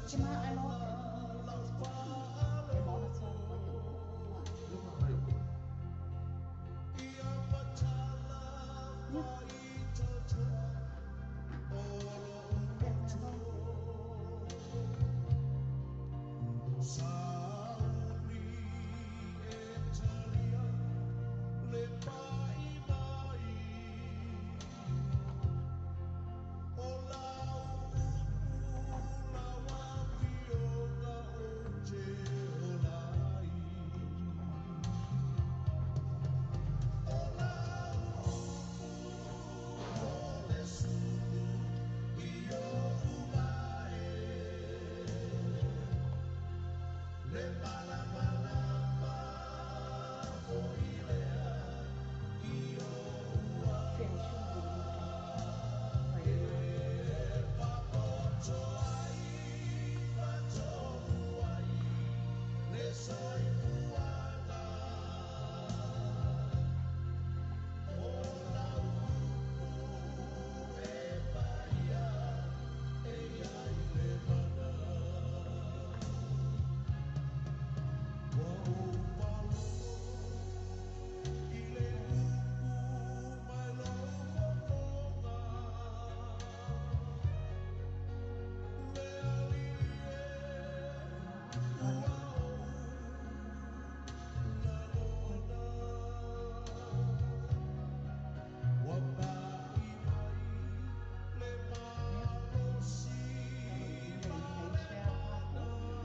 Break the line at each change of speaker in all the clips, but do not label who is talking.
Can I, I log in to monitor like a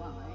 why?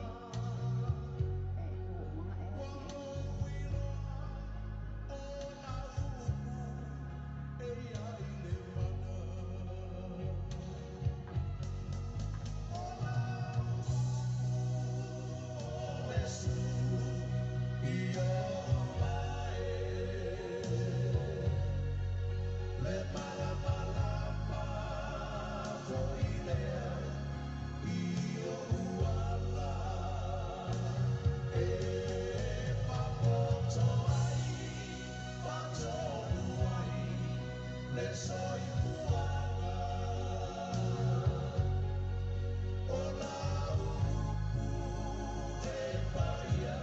Yeah.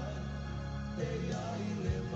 Yeah, I log in.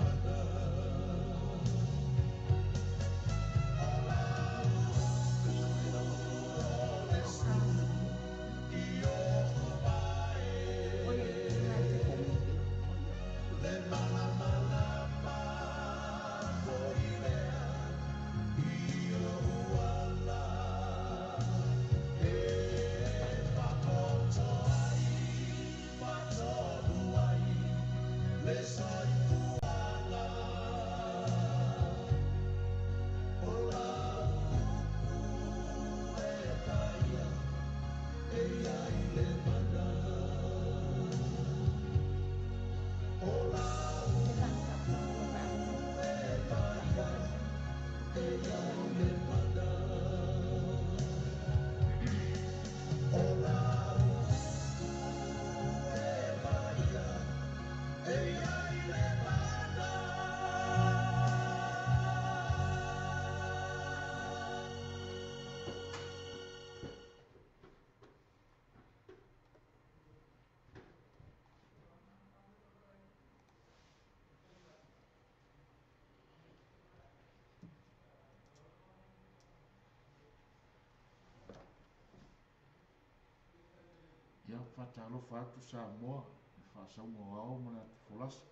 Ia faatalofa atu Samoa i le faasauga o ao ma le atu folasa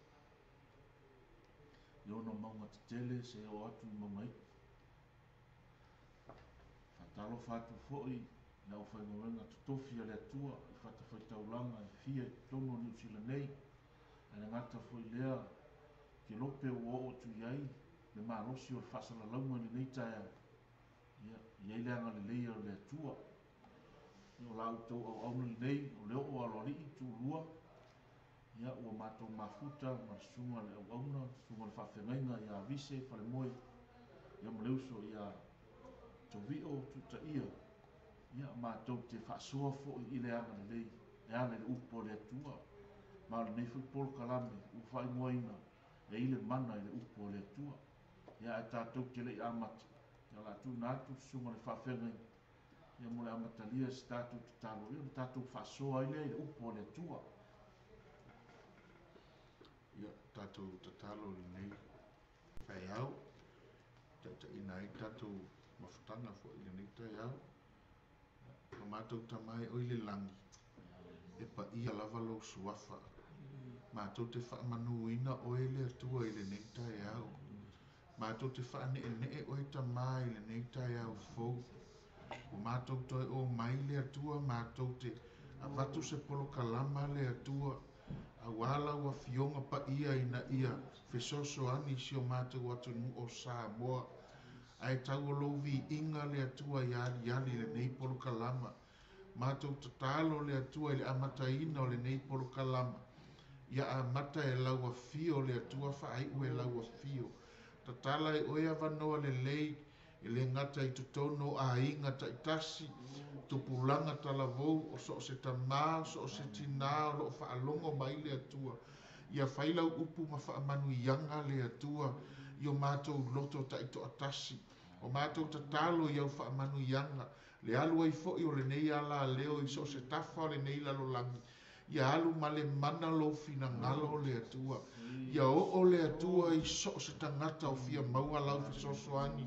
i ona mauga tetele seia oo atu i mauga iti. Faatalofa atu foi i le aufaigaluega totofi a le Atua i fatafaitaulaga e fia i totonu o Niu Sila nei, ae le gata foi i lea kelope ua oo atu i ai le malosi o le faasalalauga i lenei taeao, ia, i ai le agalelei o le Atua. Ia, o la outou auauna lenei, o le oo aloalii tuulua, ia, ua matou mafuta ma le susuga i le auauna, le susuga i le faafeagaiga ia Avise Falemoe, ia ma le uso ia Tovio Tuutaia, ia, matou te faasoa foi i le agalelei e ala i le upu a le Atua. Ma o lenei foi polokalame ua faaigoaina e i le mana i le upu a le Atua. Ia, ae tatou te le i amata, ia, o le a tuuina atu le susuga i le faafeagaiga Ia mo le amatalia o se tatou tatalo, ia ona tatou faasoa ai lea i le upu a le Atua.
Ia, tatou tatalo i lenei taeao, taitaiina ai le tatou mafutaga foi i lenei taeao. Lo matou Tama e oe i le lagi, e paia lava lou suafa. Matou te faamanuina oe le Atua i lenei taeao. Matou te faaneenee oe Tama i lenei taeao fou. Ua matou toe omai le Atua, matou te avatu se polokalama le Atua, aua lau Afioga paia ina ia fesoasoani i si o matou atunuu o Samoa. Ae tau o lou viiga le Atua ia aliali i lenei polokalama. Matou tatalo le Atua i le amataina o lenei polokalama, ia amata e lau afio le Atua, faaiu e lau afio. Tatala e oe avanoa lelei, e le gata i totonu o aiga taitasi, tupulaga talavou, o so o se tamā, o so o se tinā o lo o faalogo mai le Atua. Ia fai lau upu ma faamanuiaga le Atua i o matou loto taitoatasi. O matou tatalo i au faamanuiaga, le alu ai foi o lenei alaleo i so o se tafa o lenei lalolagi, ia alu ma le mana lou finagalo le Atua. Ia oo le Atua i so o se tagata o fia maua lau fesoasoani.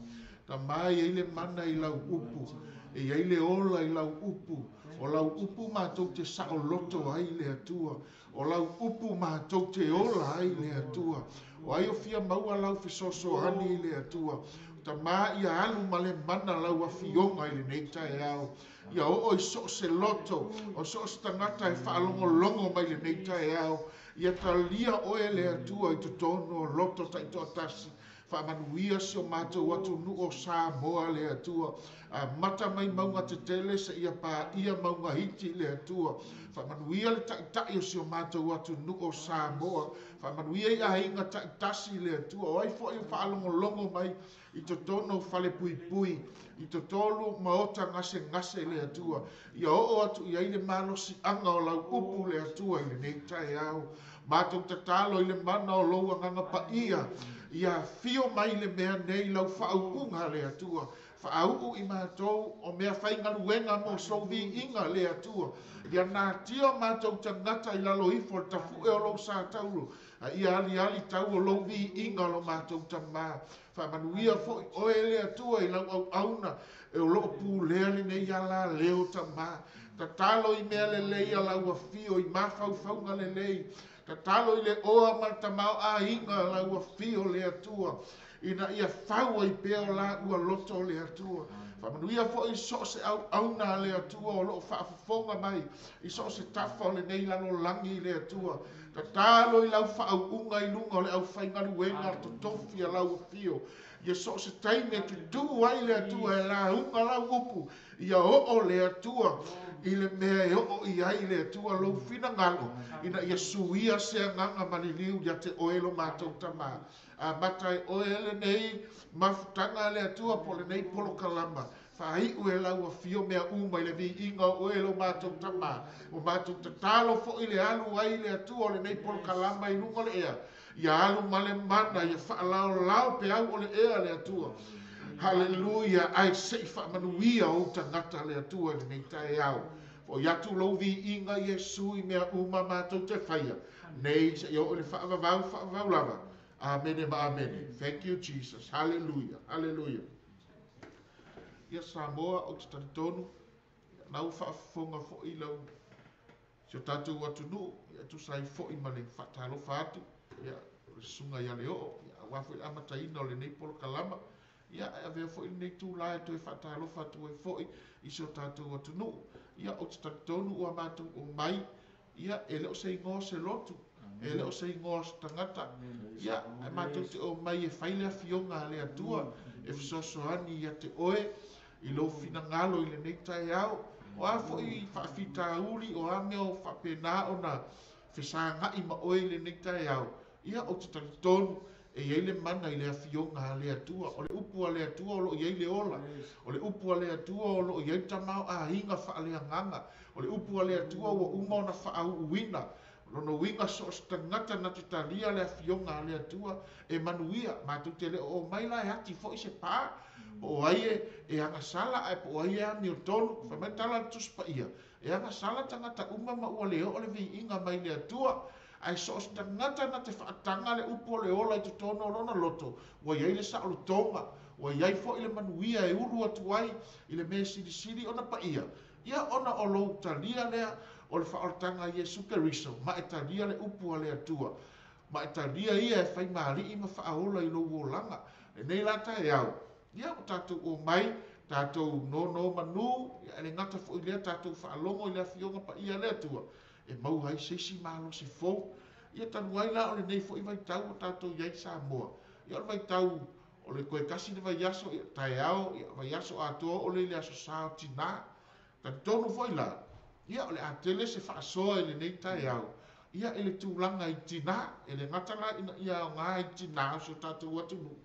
Tama, e i ai le mana i lau upu, e i ai le ola i lau upu. O lau upu matou te saoloto ai le Atua. O lau upu matou te ola ai le Atua. O ai o fia maua lau fesoasoani i le Atua. Tama, ia alu ma le mana lau afioga i lenei taeao. Ia oo i so o se loto, o so o se tagata e faalogologo mai lenei taeao. Ia talia oe le Atua i totonu o loto taitoatasi. Faamanuia si o matou atunuu o Samoa le Atua. Amata mai mauga tetele seia paia mauga iti le Atua. Faamanuia le taitai o si o matou atunuu o Samoa. Faamanuia i aiga taitasi le Atua. O ai foi o faalogologo mai i totonu o falepuipui, i totonu maota gasegase le Atua. Ia oo atu i ai le malosiaga o lau upu le Atua i lenei taeao. Matou tatalo i le mana o lou agaga paia, ia afio mai le mea nei lau faauuga le Atua. Faauu i matou o mea faigaluega mo sou viiga le Atua. Ia natia o matou tagata i lalo ifo o le tafu'e o lou satauro, a ia aliali tau o lou viiga o lo matou Tamā. Faamanuia foi oe le Atua i lau auauna e o loo pulea lenei alaleo Tamā. Tatalo i mea lelei a lau afio i mafaufauga lelei. Tatalo i le oa ma le tamaoaiga lau afio le Atua, ina ia fau ai pea o la ua loto le Atua. Faamanuia foi i so o se auauna a le Atua o loo faafofoga mai i so o se tafa o lenei lalolagi le Atua. Tatalo i lau faauuga i luga o le aufaigaluega totofi a lau afio. Ia so o se taimi e tutū ai le Atua e lauga lau upu, ia oo le Atua i le mea e oo i ai le Atua lou finagalo, ina ia suia se agaga maliliu ia te oe lo matou Tamā. Amata e oe lenei mafutaga a le Atua po o lenei polokalama. Faaiu e lau afio mea uma i le viiga o oe lo matou Tamā. O matou tatalo foi le alu ai le Atua o lenei polokalama i luga o le ea. Ia alu ma le mana, ia faalaolao peau o le ea le Atua. Haleluia, ai sei faamanuia ou tagata le Atua i lenei taeao. Fo'i atu lou viiga Iesu i mea uma matou te faia nei seia oo i le faavavau, faavavau lava. Amene ma amene. Thank you, Jesus. Hallelujah. Hallelujah. Ia Samoa, ou te talitonu, na ua faafofoga foi lau si o tatou atunuu, ia tusa ai foi ma le faatalofa atu, ia, o le susuga ia Leoo, ia, aua foi le amataina o lenei polokalama, ia, ae avea foi lenei itulā e toe faatalofa atu ai foi i si o tatou atunuu. Ia, ou te talitonu ua matou omai, ia, e le o se igoa o se lotu, e le o se igoa o se tagata, ia, ae matou te omai e fai le afioga a le Atua, e fesoasoani ia te oe i lou finagalo i lenei taeao. O a foi faafitauli, o a mea o faapena ona fesagai ma oe i lenei taeao, ia, ou te talitonu e i ai le mana i le afioga a le Atua. O le upu a le Atua o lo o i ai le ola. O le upu a le Atua o lo o i ai le tamaoaiga faaleagaga. O le upu a le Atua ua uma ona faauuina. O lona uiga so o se tagata na te talia le Afioga a le Atua e manuia. Matou te le o omai la e ati foi se pa, po o ai e agasala ae po o ai e amiotonu. Fai mai le tala a le Tusi Paia, e agasala tagata uma ma ua le oo le viiga mai le Atua. Ae so o se tagata na te faataga le upu o le ola i totonu o lona loto, ua i ai le saolotoga, ua i ai foi le manuia e ulu atu ai i le mea silisili ona paia. Ia ona o lou talia lea o le faaolataga a Iesu Keriso, ma e talia le upu a le Atua, ma e talia ia e fai ma alii ma faaola i lou olaga. Lenei la taeao, ia ua tatou omai, tatou nonomanu, ia e le gata foi i lea, tatou faalogo i le Afioga Paia a le Atua, e maua ai se isi malosi fou. Ia talu ai la o lenei foi vaitau ua tatou i ai i Samoa, ia o le vaitau o le toe tasi le vaiaso, ia taeao, ia vaiaso atoa oo lea i le aso Sa o Tinā. Talitonu foi la, ia o le a tele se faasoa i lenei taeao, ia i le tulaga i tinā, e le gata la ina ia aoga i tinā o si o tatou atunuu,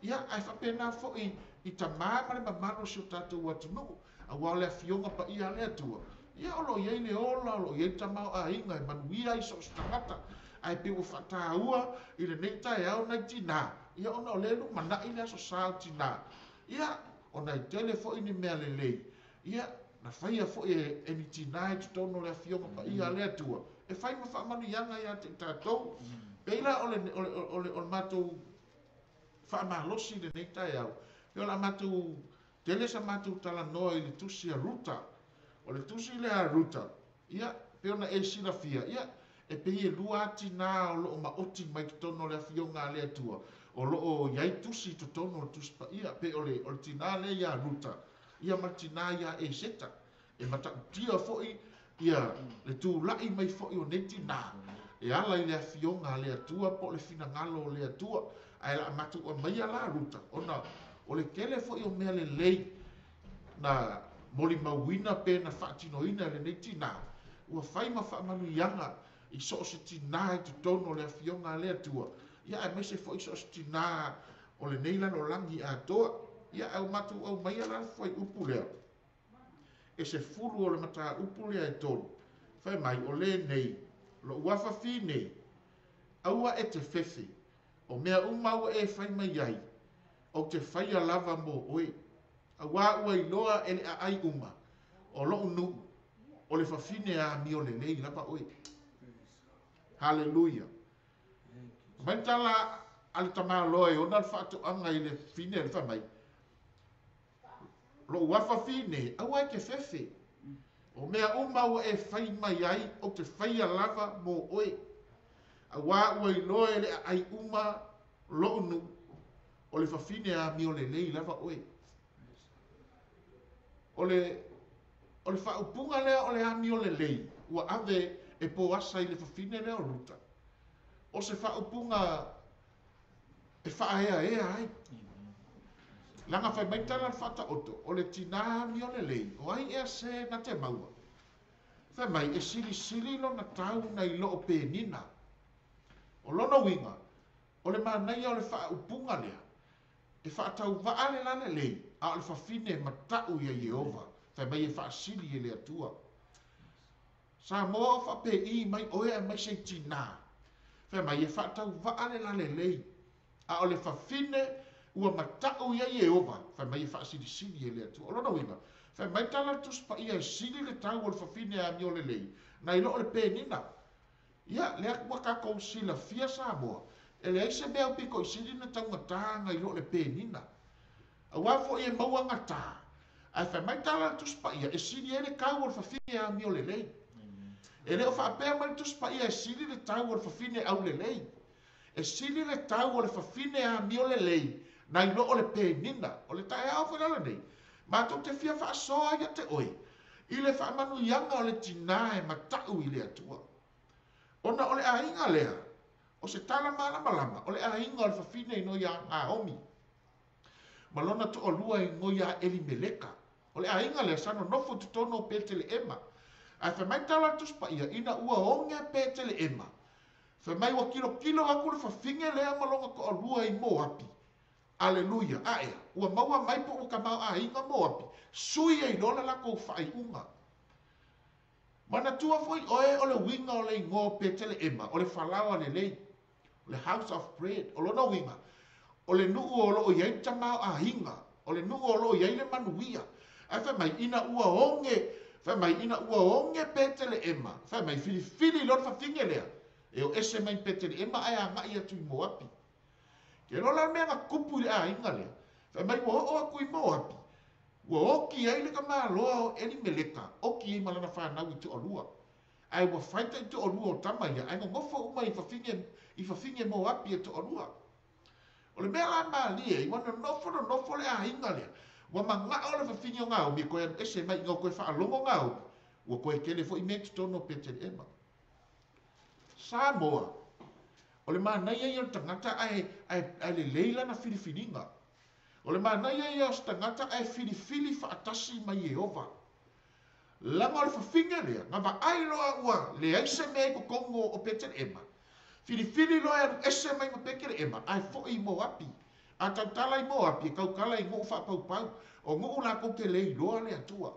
ia ae faapena foi i tamā ma le mamalu o si o tatou atunuu, aua o le Afioga Paia a le Atua, ia o lo o i ai le ola, o lo o i ai le tamaoaiga e manuia ai so o se tagata. Ae pei ua faataua i lenei taeao nai tinā, ia ona o lea e lumanai le aso Sa o Tinā, ia ona e tele foi ni mea lelei, ia na faia foi e ni tinā i totonu o le Afioga Paia a le Atua, e fai ma faamanuiaga ia te i tatou. Pei la o le matou faamalosi i lenei taeao, pei o le a matou tele sa matou talanoa i le tusi a Ruta. O le tusi lea a Ruta, ia, pei ona e silafia, ia, e pei e lua lava tinā o lo o maoti mai totonu o le Afioga a le Atua, o lo o i ai tusi i totonu o le Tusi Paia, pei o le tinā lea ia Ruta, ia ma le tinā ia Eseta. E matautia foi ia le tulai mai foi o nei tinā e ala i le Afioga a le Atua po o le finagalo o le Atua. Ae o le a matou aumaia la Ruta, ona o le tele foi o mea lelei na molimauina pe na faatinoina e lenei tinā, ua fai ma faamanuiaga i so o se tinā i totonu o le Afioga a le Atua, ia aemaise foi so o se tinā o lenei lalolagi atoa. Ia ae ua matou aumaia la le fuaiupu lea, e 10 o le mataupu lea e 3, fai mai, o lenei, lou afafine, aua e te fefe, o mea uma ua e fai mai ai, ou te faia lava mo oe. Auā ua iloa e le aai uma, o lou nuu, o le fafine amio lelei lava oe. Haleluia. Mai le tala a le tamaloa e ona le faatoaga i le fine le fai mai, lou afafine, aua e te fefe, o mea uma ua e fai mai ai, ou te faia lava mo oe. Auā ua iloa e le aai uma lou nuu, o le fafine amio lelei lava oe. O le faaupuga lea o le amio lelei, ua ave e Poasa i le fafine lea o Ruta. O se faaupuga e faaeaea ai. Leaga fai mai tala le faataoto, o le tinā amio lelei, o ai ea se na te maua. Fai mai, e silisili lona tau nai loo penina. O lona uiga, o le manaia o le faaupuga lea, e faatauvaa le lalelei, a o le fafine matau ia Ieova, fai mai e faasili e le Atua. Samoa o faapei mai oe aemaise i tinā, fai mai e faatauvaa le lalelei, a o le fafine ua matau ia Ieova, fai mai e faasilisili e le Atua. O lona uiga, fai mai tala le Tusi Paia e sili le tau o le fafine amio lelei, nai loo le penina. Ia, lea ua tatou silafia Samoa, e leai se mea pito i sili na taugata nai loo le penina. Auā foi e maua gata, ae fai mai tala le Tusi Paia e sili ai le tau o le fafine amio lelei. E le o faapea mai le Tusi Paia e sili le tau o le fafine aulelei. E sili le tau o le fafine amio lelei, nai loo le penina. O le taeao foi la lenei, matou te fia faasoa ia te oe, i le faamanuiaga o le tinā e matau i le Atua. Ona o le aiga lea, o se tala malamalama, o le aiga o le fafine i igoa ia Naomi, ma lona toalua i igoa ia Elimeleka. O le aiga lea sa nonofo i totonu o Peteleema. Ae fai mai tala le Tusi Paia, ina ua oge Peteleema, fai mai ua kilokilo atu le fafine lea ma lona toalua i Moapi. Aleluia. Ae, ua maua mai po ua tamaoaiga Moapi, sui ai loa le latou faaiuga. Manatua foi oe o le uiga o le igoa o Peteleema, o le falaoa lelei, o le house of bread. O lona uiga, o le nuu o loo i ai le tamaoaiga, o le nuu o loo i ai le manuia. Ae fai mai, ina ua oge, fai mai, ina ua oge Peteleema, fai mai, filifili loa le fafine lea, e o ese mai Peteleema ae agai atu i Moapi. Ke loa la le mea na tupu i le aiga lea, fai mai ua oo atu i Moapi, ua oti ai le tamaloa o Elimeleka, oti ai ma lana fanau i toalua. Ae ua fai taitoalua o tama ia, ae nonofo uma i fafine Moapi e toalua. O le mea la malie, ua nonofo nonofo le aiga lea, ua manao le fafine o Naomi e toe alu ese mai ina ua toe faalogo Naomi, ua toe tele foi mea i totonu o Peteleema. Samoa, o le manaia ia o le tagata ae lelei lana filifiliga. O le manaia ia o se tagata ae filifili faatasi ma Ieova. Leaga o le fafine lea, na vaai loa ua leai se mea i totonu o Peteleema, filifili loa e alu ese mai ma Peteleema, ae foi i Moapi. A tautala i Moapi, e tautala i nuu faapaupau, o nuu latou te le iloa le Atua.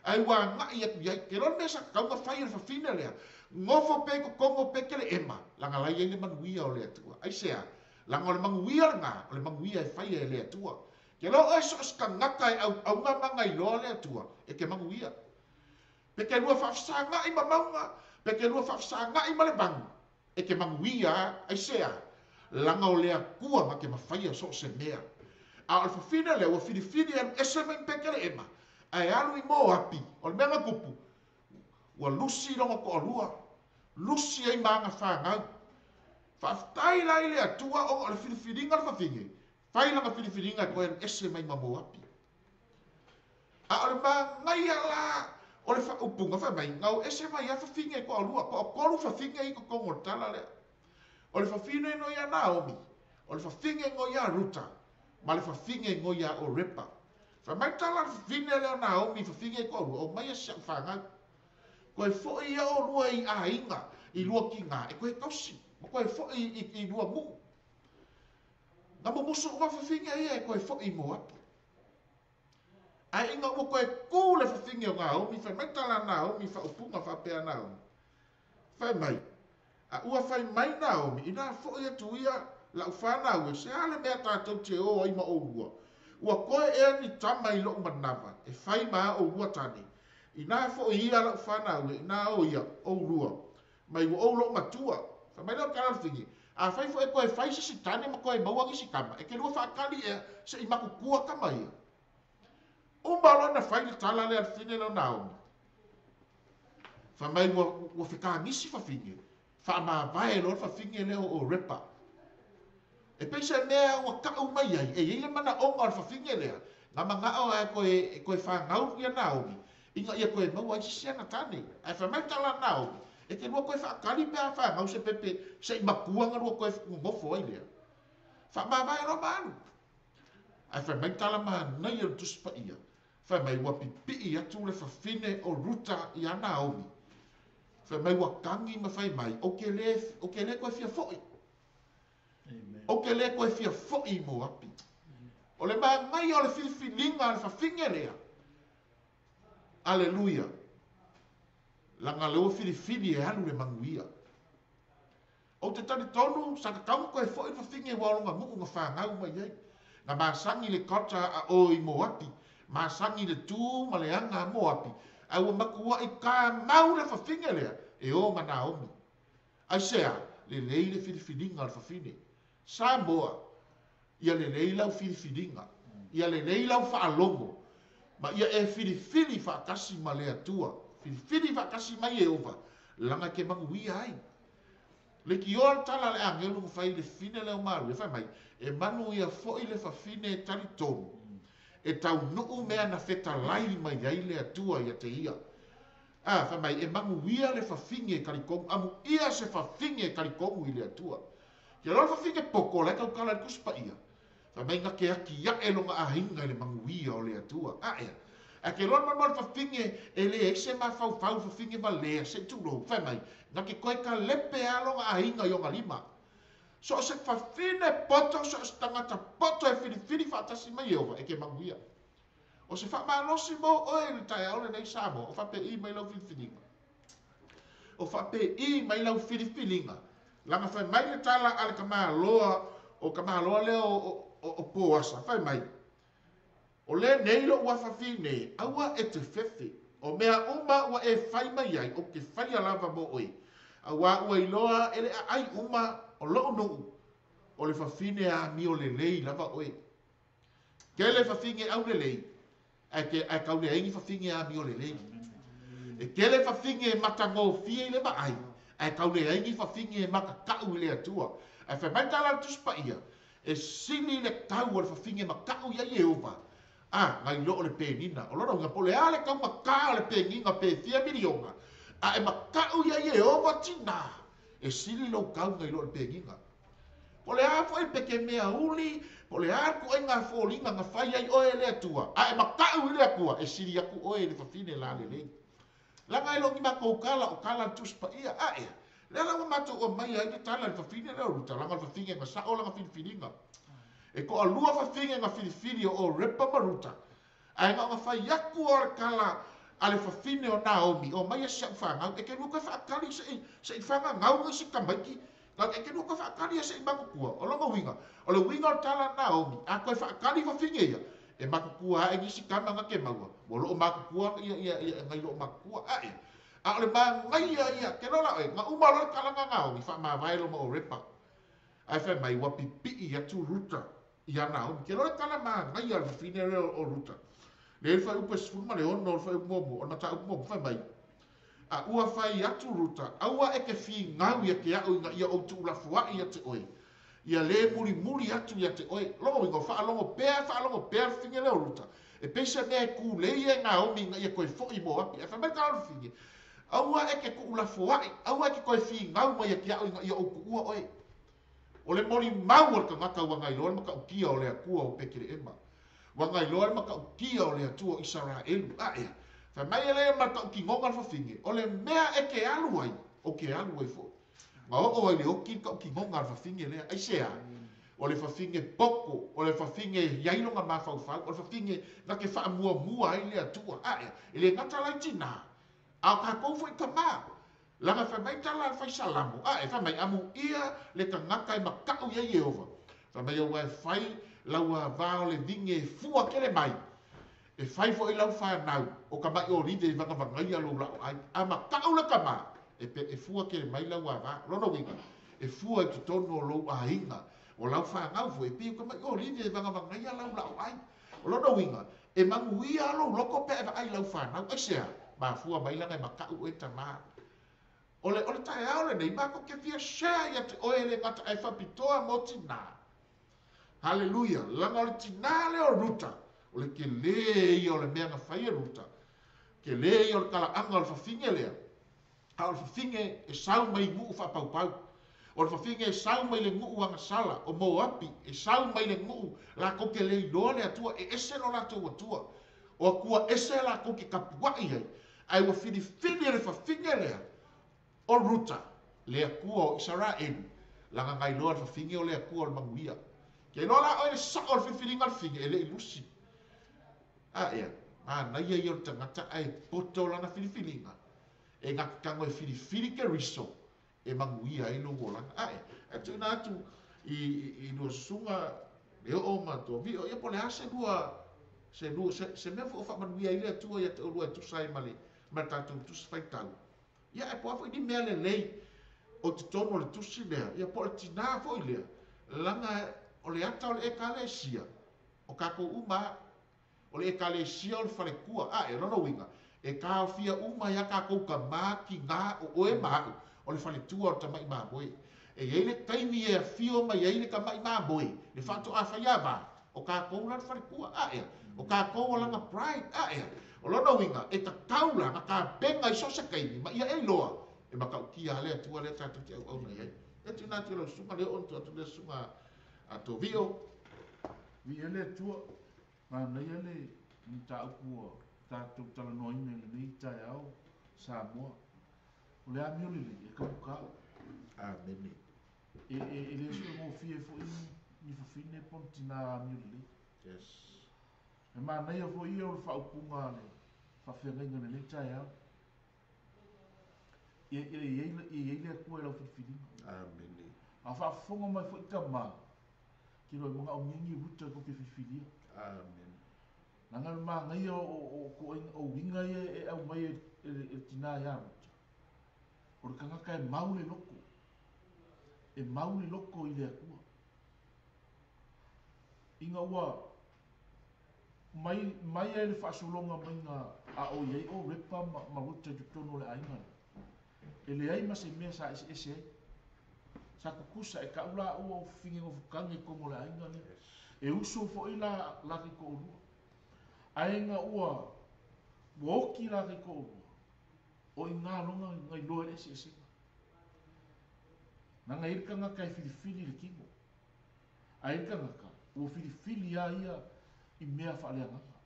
Ae ua agai atu i ai. Ke loa le mea sa tatau ona fai e le fafine lea, nofo pea i totonu o Peteleema, leaga la e i ai le manuia o le Atua. Aisea? Leaga o le manuia lena, o le manuia e faia e le Atua. Ke loa oe so o se tagata e auauga ma gailoa le Atua, e te manuia. Pe te lua faafesagai ma mauga, pe te lua faafesagai ma le manu, e te manuia, aisea? Leaga o le Atua na te mafaia so o se mea. A o le fafine lea ua filifili e alu ese mai Peteleema, ae alu i Moapi, o le mea na tupu, ua lusi lona toalua, lusi ai ma ana fanau. Faafetai la i le Atua ona o le filifiliga o le fafine, fai lana filifiliga e toe alu ese mai ma Moapi. A o le manaia la o le faaupuga fai mai, na o ese mai lava fafine e toalua, toatolu fafine i totonu o le tala lea. O le fafine no ia Naomi, o le fafine no ia Ruta, ma le fafine no ia Orepa. Fai mai tala le fafine lea o Naomi, fafine e toalua, o mai e si au fanau. Toe foi ia olua i aiga, i lua tina, e toe tausi, ma toe foi i lua nuu. Na mumusu uma fafine ia e toe foi i Moapi. Ae ina ua toe tu le fafine o Naomi, fai mai tala Naomi, faaupuga faapea Naomi. Fai mai, a ua fai mai Naomi, ina foi atu ia lau fanau e, se a le mea tatou te o ai ma oulua. Ua koe ea ni tama i lou manawa, e fai ma a oulua tane. Ina foi ia lau fanau e, ina o ia, oulua. Mai ua ou lou matua. Fai mai leo tala le fafine, a fai foi e koe fai se si tane ma koe maua ni si tama, e ke lua whaakali ea, se i makutua kama ia. Uma loa na fai le tala lea le fafine lea o Naomi. Fai mai ua fekamisi fafine, faamavae loa le fafine lea o Orepa. E pei se mea ua kau mai ai, e i ai le manaoga o le fafine lea, na manao e koe fanau ia Naomi, ina ia koe maua ai se ana tane. Ae fai mai tala Naomi, e te lua koe whaakali pe a whanau se pepe, se i makua nga lua koe nofo ai lea. Faamavae loa ma alu. Ae fai mai tala manaia o le Tusi Paia, fai mai ua pipii atu le fafine o Ruta ia Naomi. Fai mai ua kagi ma fai mai, o ke le koe fia foi. O ke le koe fia foi i Moapi. O le manaia o le filifiliga le fafine lea. Aleluia. Langa lea ua filifili e alu le manuia. O te talitonu, sa tatau koe foi le fafine ua o longa nuu na fanau mai ai. Na masangi le kota a o i Moapi, masangi le tū ma le anga a Moapi, a ua matua i ka mau le fafine lea, e o ma Naomi. Aisea, le lei le filifiliga le fafine. Samoa, ia le lei lau filifiliga, ia le lei lau faalogo, ma ia e filifili faatasi ma le Atua, filifili faatasi mai Ieova, langa ke manuia ai. Le ki oa le tala le angelu na fai le fine leo malu, e fai mai, e manuia foi le fafine e talitonu, e taunuu mea na fetalai mai ai le Atua ia te ia. A, fai mai, e manuia le fafine e talitonu, amu ia se fafine e talitonu i le Atua. Ke loa le fafine poko, lai tautala le Tusi Paia. Fai mai na ke aki iae longa ahinga i le manuia o le Atua. A ea, a ke loa le manu le fafine e le ai se mafaufau fafine valea, se tulou. Fai mai, na ke koe ka lepe a longa ahinga i onga lima. So se fafine poto, so se tangata poto e filifili faatasi mai Ieova, e ke manuia. O se faamalosi mo oe le taeao lenei Samoa, o faapei mai lau filifiliga. O faapei mai lau filifiliga, leaga fai mai le tala a le tamaloa, o tamaloa lea o Poasa, fai mai, O lenei lou afafine, aua e te fefe, o mea uma ua e fai mai ai, ou te faia lava mo oe, auā ua iloa e le aai uma o lou nuu, o le fafine amio lelei lava oe. Tele fafine aulelei, ae tau leai ni fafine amio lelei. E tele fafine e matagofie i le vaai, ae tau leai ni fafine e makakau i le Atua. Ae fai mai le tala a le Tusi Paia, e sili le tau o le fafine makau ia Ieova, a, nai lo o le penina. O lona uiga, po o le a le taumatā o le penina pe fia miliona, a e makau ia Ieova tinā, e sili lou tau nai lo o le penina. Po o le a foi le pekemea uli, po o le a le ituaiga foliga na fai ai oe e le Atua, a e makau i le Atua, e sili atu oe i le fafine lalelei. Leaga e le o ni matou tala, o tala a le Tusi Paia. A ea, lea la ua matou aumaia ai le tala i le fafine lea o Ruta, leaga o le fafine na sao lana filifiliga. E toalua fafine na filifili o Orepa ma Ruta, ae na ona fai atu lava o le tala a le fafine o Naomi, Omaia si a'u fanau, e te lua toe faatali se i fananau nisi tamaiti, e te lua toe faatali ia se i matutua. O lona uiga, o le uiga o le tala a Naomi, a toe faatali fafine ia, e matutua ae nisi tama na te maua, ua loo matutua nai loo matutua ae. A o le manaia ia, ke lola oe, na uma loa le tala na Naomi, faamavae loa ma Orepa. Ae fai mai, ua pipii atu Ruta iā Naomi. Ke loa le tala manaia a le fafine lea o Ruta. Lea i le fuaiupu e 16 o le fuaiupu muamua, o le mataupu muamua, fai mai, A ua fai atu Ruta, aua e te finau ia te a'u ina ia ou tuulafoaʻi ia te oe, ia lē mulimuli atu ia te oe. Lona uiga, o faalogo pea, faalogo pea le fafine lea o Ruta, e pei se mea e kūlei e Naomi ina ia toe foʻi i Moapi. Ae fai mai le tala o le fafine, Aua e te tuulafoaʻi, aua e te toe finau mai ia te a'u ina ia ou tuua oe. O le molimau a le tagata ua gailoa le matautia o le Atua o Petelehema. Ua gailoa le matautia o le Atua o Isaraelu. A ea, fai mai e lea ma le tautinoga le fafine, o le mea e te alu ai, ou te alu ai foi. Na oo ai le oti le tautinoga a le fafine lea. Aisea? O le fafine poto, o le fafine e i ai lona mafaufau, o le fafine na te faamuamua ai le Atua. A ea, e le gata la i tinā, a o tatou foi tamā. Leaga fai mai tala a le fai Salamo, ae, fai mai, Amuia le tagata e makaʻu iā Ieova. Fai mai, Aua e fai lau ava o le vine e fua tele mai, e fai foi lau fanau o ka maʻi olive e vagavagaia lou laʻoʻai. A makaʻu le tama, e pe e fua tele mai lau ava. O lona uiga, e fua i totonu o lou aiga, o lau fanau foi, e pei o ka maʻi olive e vagavagaia lau laʻoʻai. O lona uiga, e manuia lou loko pe a e vaai i lau fanau. Aisea? Mafua mai leaga e makaʻu oe tamā. O le, o le taeao lenei, matou te fia share ia te oe e le gata ae faapitoa mo tinā. Haleluia! Leaga o le tinā lea o Ruta, o le telē ia o le mea na fai e Ruta, telē ia o le talaaga o le fafine lea, A o le fafine e sau mai i nuu faapaupau, o le fafine e sau mai le nuu agasala o Moapi, e sau mai le nuu latou te le iloa le Atua, e ese lo latou Atua, o Atua ese latou te tapuai ai, ae ua filifili e le fafine lea o Ruta, le Atua o Isaraelu, leaga na iloa e le fafine o le Atua o le manuia. Ke iloa la oe le sao o le filifiliga a le fafine, e le i lusi. A ea, manaia ia o le tagata ae poto lana filifiliga, E gata tago e filifili Keriso e manuia ai lou olaga. Ae, ae tuuina atu i, i, i lua susuga Leoo ma Tovio, ia po o le a se lua, se lua, se, se mea foi o faamanuia ai le Atua ia te oulua e tusa ai ma le, ma le tatou tusi faitau. Ia, ae po o a foi ni mea lelei o totonu o le tusi lea, ia po o le tinā foi lea, leaga o le ata o le Ekalesia, o tatou uma lava. O le Ekalesia o le faletua. Ae, o lona uiga, e taofia uma ai a tatou tamā, tinā, o oe ma a'u, o le faletua o le tama'i mamoe. E i ai le taimi e afio mai ai le tama'i mamoe, le faatoa faiava, o tatou la le faletua. Ae, o tatou o lana bride. Ae, o lona uiga, e tatau la na tapena i so o se taimi, ma ia e iloa, e matautia a le Atua lea tatou te auauna i ai. E tuuina atu i lau susuga lea oo ona tuu atu lea susuga a Tovio.
Viia le Atua. Manaia le mataupu ua tatou talanoaina i lenei taeao Samoa. O le amio lelei e taugata.
Amene.
E, e, e le suegofie foi ni fafine po o ni tinā amio lelei.
Yes.
E manaia foi ia o le faaupuga a le faafeagaiga i lenei taeao. Ia ia i ai ia i ai le Atua i lau filifiliga.
Amene.
A faafofoga mai foi tama, ke loa e manaomia ni ruta tou te filifilia.
Amene.
Leaga o le manaia o o o o uiga ia e aumai e e le tina ia Ruta, o le tagata e mau le loto, e mau le loto i le Atua. Ina ua mai mai ai le faasologa maiga a o i ai o Repa ma ma Ruta i totonu o le aiga lea, e leai ma se mea sa eseese ai. Sa tutusa, e tau la ua ou fafine nofo tagi i totonu o le aiga lea. E uso foi la la taitoalua. Ae ina ua ua oti la taitoalua, o i ina loa na iloa ai le eseesega. Leaga e i ai le tagata e filifili i le tino, ae i ai le tagata ua filifili lava ia i mea faaleagaga.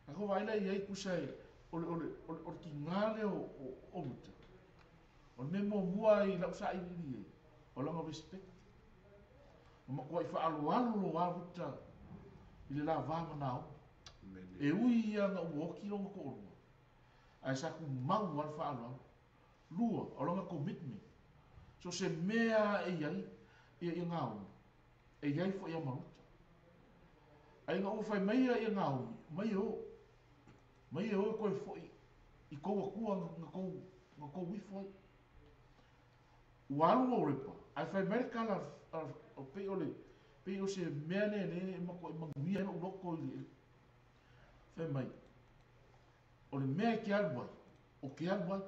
A tou vaai la i ai tusa e o le o le o le tiga lea o o Ruta, o le mea muamua i lau sailiili i ai, o lana respect. Ua matuai faaaloalo loa Ruta i le la va ma Naomi. E ui ia ina ua oti lona toalua, ae sa tumau lava le faaaloalo. Lua, o lana commitment. So o se mea lava e i ai ia Naomi, e i ai foi ia ma Ruta. Ae ina ua fai mai ia Naomi, mai e o, mai e o e toe foi i tou atua na tou, na tou ifo ai. Ua alu o Repa, ae fai mai le tala a, pei o le, pei o se mea lea lea e matuai manuia ai lou loto i le, fai mai, o le mea e te alu ai, o te alu ai.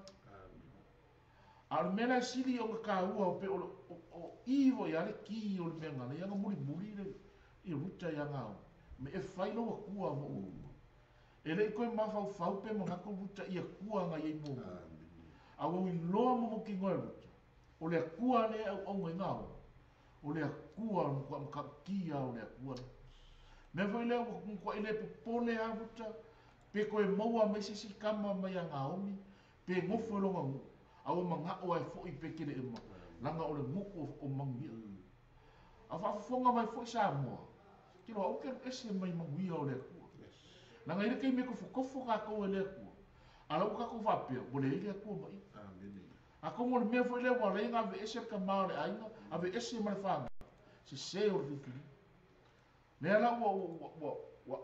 A o le mea la e sili ona taua o pei o le, o, o i foi lava le ki o le mea na ala ai ona mulimuli le, i Ruta ia Naomi, me e fai lou Atua ma ou Atua. E le i toe mafaufau pe manatu Ruta i Atua na i ai muamua. A ua iloa ma mautinoa e Ruta, o le Atua lea e auauna ai Naomi, o le Atua o le matuai matautia o le Atua lea. Mea foi lea ua matuai le popole lava Ruta pe toe maua mai se isi tama mai ia Naomi, pe nofo i lona nuu, a ua manao lava e foi Petelehema, leaga o le nuu o manuia. A faafofoga mai foi Samoa, ke loa aua te alu ese mai manuia o le Atua. Leaga e i ai le taimi e tofotofo tatou e le Atua, a o la ua tatou faapea, ua leai le Atua ma ia. Atonu o le mea foi lea ua ala ai ona aveese le tama o le aiga, aveese ma le fanau, sese o le filifiliga. Lea la ua ua ua ua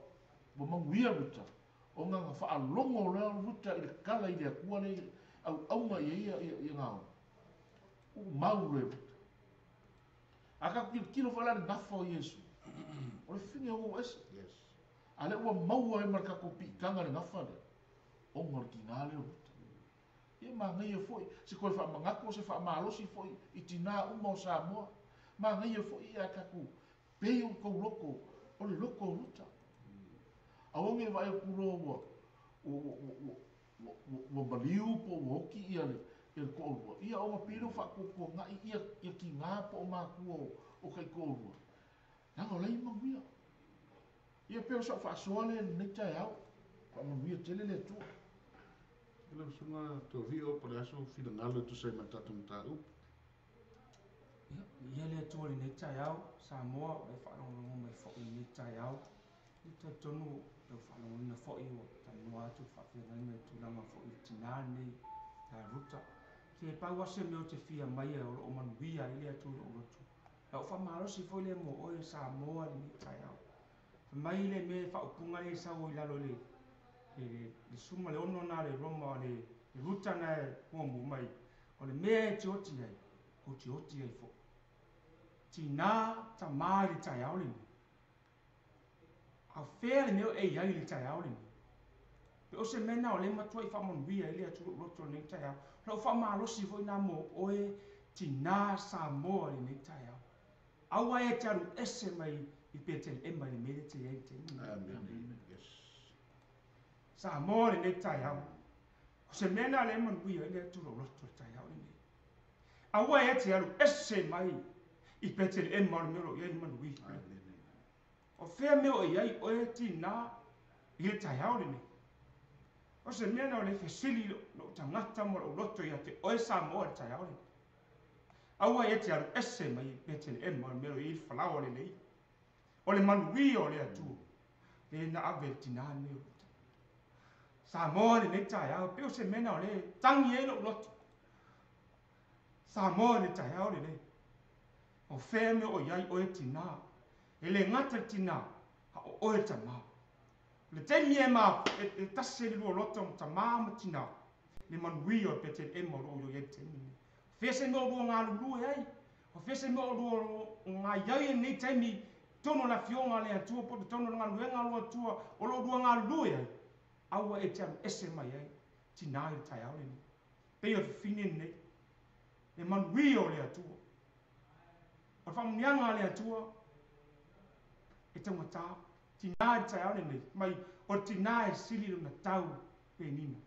ua manuia Ruta, ona na faalogo loa Ruta i le tala i le Atua lea e auauna i ai ia ia Naomi, uu mau loa e Ruta. A tatou tilotilo foi la i le gafa o Iesu, o le fine o ese. A lea ua maua ai ma le tatou piitaga i le gafa lea, ona o le tiga lea o Ruta. Ia manaia foi se toe faamanatu o se faamalosi foi i tinā uma o Samoa. Manaia foi ia tatou pei o tou loto, o le loto o Ruta. Aua ne i vaai atu loa ua ua ua ua ua ua ua maliu po ua oti ia le ia le toalua, ia ona pei lea ua faatuatuanai ia ia tinā po o matua o o taitoalua, leaga o la e i ai manuia. Ia pei o sau faasoa lea i lenei taeao. Faamanuia tele le Atua.
Lau Susuga Tovio po o le a sou finagalo e tusa ai ma le tatou mataupu?
Ia, viia le Atua i lenei taeao, Samoa o e faalogologo mai foi i lenei taeao. Ia talitonu ua tau faalogoina foi ua talanoa atu le faafeagaiga i tulaga foi i le tina lenei ia Ruta. Se pau lava se mea ou te fia maia o lo o manuia ai le Atua i lou loto. Lau faamalosi foi lea mo oe Samoa i lenei taeao. Fai mai le mea faaupuga lea e sau ai i lalo i le le le suma le ono na le Roma le le Ruta na e muamua mai o le mea e te oti ai ou te oti ai foi. Tinā tamā i le taeao lenei. A o fea le mea o e i ai i le taeao lenei? Pe o se mea na o lea e matuai faamanuia ai le Atua i lou loto i lenei taeao. O lau faamalosi foi na mo oe tinā Samoa i lenei taeao. Aua e te alu ese mai i Petelehema i le mea lea e te i ai i le taimi lenei.
Amene. Yes.
Samoa i lenei taeao. O se mea na lea e manuia ai le Atua i lou loto i le taeao lenei. Aua e te alu ese mai i Petelehema o le mea o lo o i ai le manuia.
Amene.
O fea mea o i ai oe tinā i le taeao lenei? O se mea na o le fesili lou tagata ma lou loto ia te oe Samoa i le taeao lenei. Aua e te alu ese mai i Petelehema o le mea o lo o i ai le falaoa lelei. O le manuia o le Atua lea na ave i le tinā lenei o Ruta. Samoa lenei taeao, pei o se mea lena o lea e tagi ai lou loto. Samoa i le taeao lenei. O fea mea o i ai oe tinā? E le gata i le tinā, a o oe tamā. O le taimi e ma e tasi ai le lua loto ma tamā ma tinā, le manuia o le Petelema o lo o i ai i le taimi lenei. O fea se mea o lua galulue ai? O fea se mea o lua gai ai i lenei taimi i totonu o le Afioga a le Atua po o totonu o le galuega a le Atua o lo o lua galulue ai? Aua e te alu ese mai ai tinā i le taeao lenei. Pei o le fafine lenei, le manuia o le Atua. O le faamanuiaga a le Atua e taugata. Tinā i le taeao lenei, mai o le tinā e sili lona tau penina.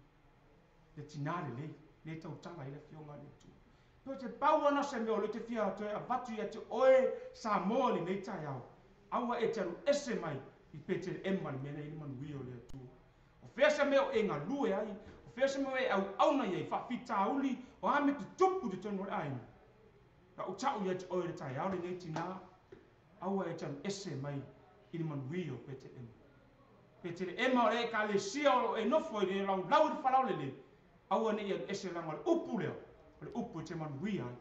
Le tinā lelei, lea e tautala ai le Afioga a le Atua. Pei o te pau lava na o se mea o lea ou te fia toe avatu ia te oe Samoa i lenei taeao, aua e te alu ese mai i Petelehema i le mea lea e i ai le manuia o le Atua. O fea se mea o e galue ai, o fea se mea o e auauna i ai, faafitauli, o a mea tutupu i totonu o le aiga. Na ou tau ia te oe i le taeao lenei, tinā, aua e te alu ese mai i le manuia o Petelehema. Petelehema o le Ekalesia o lo o e nofo i le laulau i le falaolele, aua ne i alu ese leaga o le upu lea, o le upu e te manuia ai.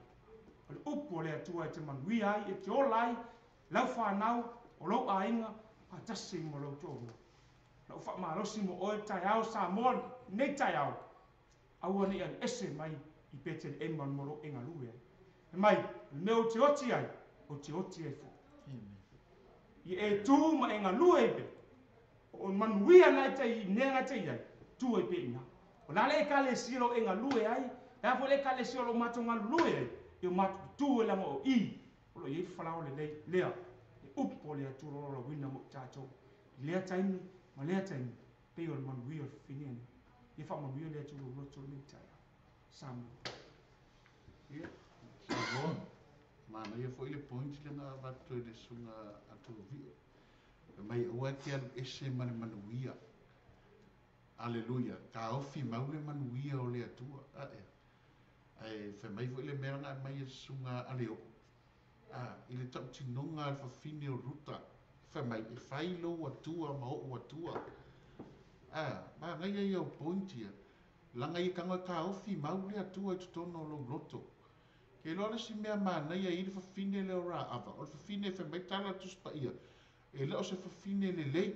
O le upu o le Atua e te manuia ai, e te ola ai lau fanau, o lou aiga, faatasi ma lou toalua. Lau faamalosi mo oe taeao Samoa nei taeao, aua ne i alu ese mai i Petelehema mo lou e galue ai. E mai, o le mea ou te oti ai, ou te oti ai foi. Ia e tū ma e galue ai pea. O manuia na e te i mea na e te i ai, tū ai pea i ina. O le a le Ekalesia o lou e galue ai, le a foi le Ekalesia o lou matou galulue ai, e o matou tutū ai leaga o i o lo o i ai le falaoa lelei lea, le upu o le Atua o lo o laulauina mo i tatou i lea taimi ma lea taimi, pei o le manuia o le fafine nei. Ia faamanuia le Atua i lou loto i lenei taeao. Samoa.
Ia, Samoa, manaia foi le point lea na avatu e le susuga a Tovio. Fai mai aua e te alu ese ma le manuia. Aleluia, taofi mau le manuia o le Atua. Ae, ae fai mai foi le mea na aumai e le susuga a Leoo, a, i le tautinoga a le fafine o Ruta, fai mai, e fai lou Atua ma o'u Atua. A, manaia ia o point ia, leaga ia tago e taofi mau le Atua i totonu o lou loto. Ke iloa le isi mea manaia i le fafine lea o Raava, o le fafine fai mai tala a le Tusi Paia, e le o se fafine lelei.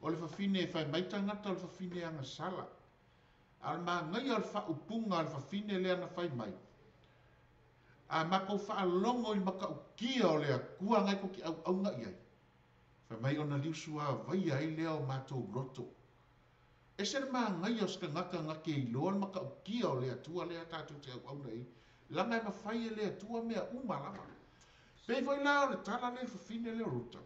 O le fafine e fai mai tagata o le fafine agasala. A o le manaia o le faaupuga a le fafine lea na fai mai, a matou faalogo i le matautia o le Atua na e tou te auauna i ai, fai mai ona liusuavaia ai lea o matou loto. Ese le manaia o se tagata na te iloa le matautia o le Atua lea tatou te auauna i ai, leaga e mafai e le Atua mea uma lava. Pei foi la o le tala lea i le fafine lea o Ruta.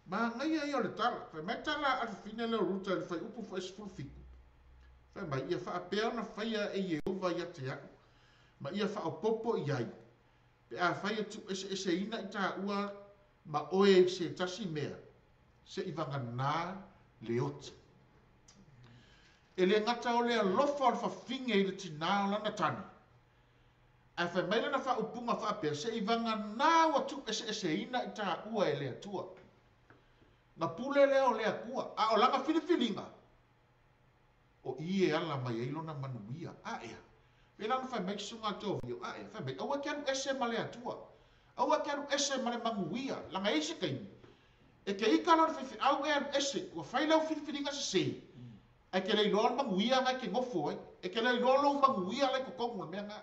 Manaia ia o le tala. Fai mai tala a le fafine lea o Ruta i le fuaiupu foi 17. Fai mai, ia faapea ona faia e Ieova ia te a'u, ma ia faaopoopo i ai, pe afai e tuueseeseina i taua ma oe i se tasi mea, se'i vagana le oti. E le gata o le alofa o le fafine i le tinā o lana tane, ae fai mai lana faaupuga faapea, se'i vagana ua tuueseeseina i taua e le Atua. Na pule lea o le Atua, a o lana filifiliga, o i e ala mai ai lona manuia. Aea. Pei la ona fai mai le susuga a Tovio, aea, fai mai, aua e te alu ese ma le Atua. Aua e te alu ese ma le manuia, leaga e i ai se taimi, e te ita loa le faifeau e alu ese, ua fai lau filifiliga sesē, ae te le iloa le manuia na e te nofo ai. E te le iloa lou manuia la i totonu o le mea na.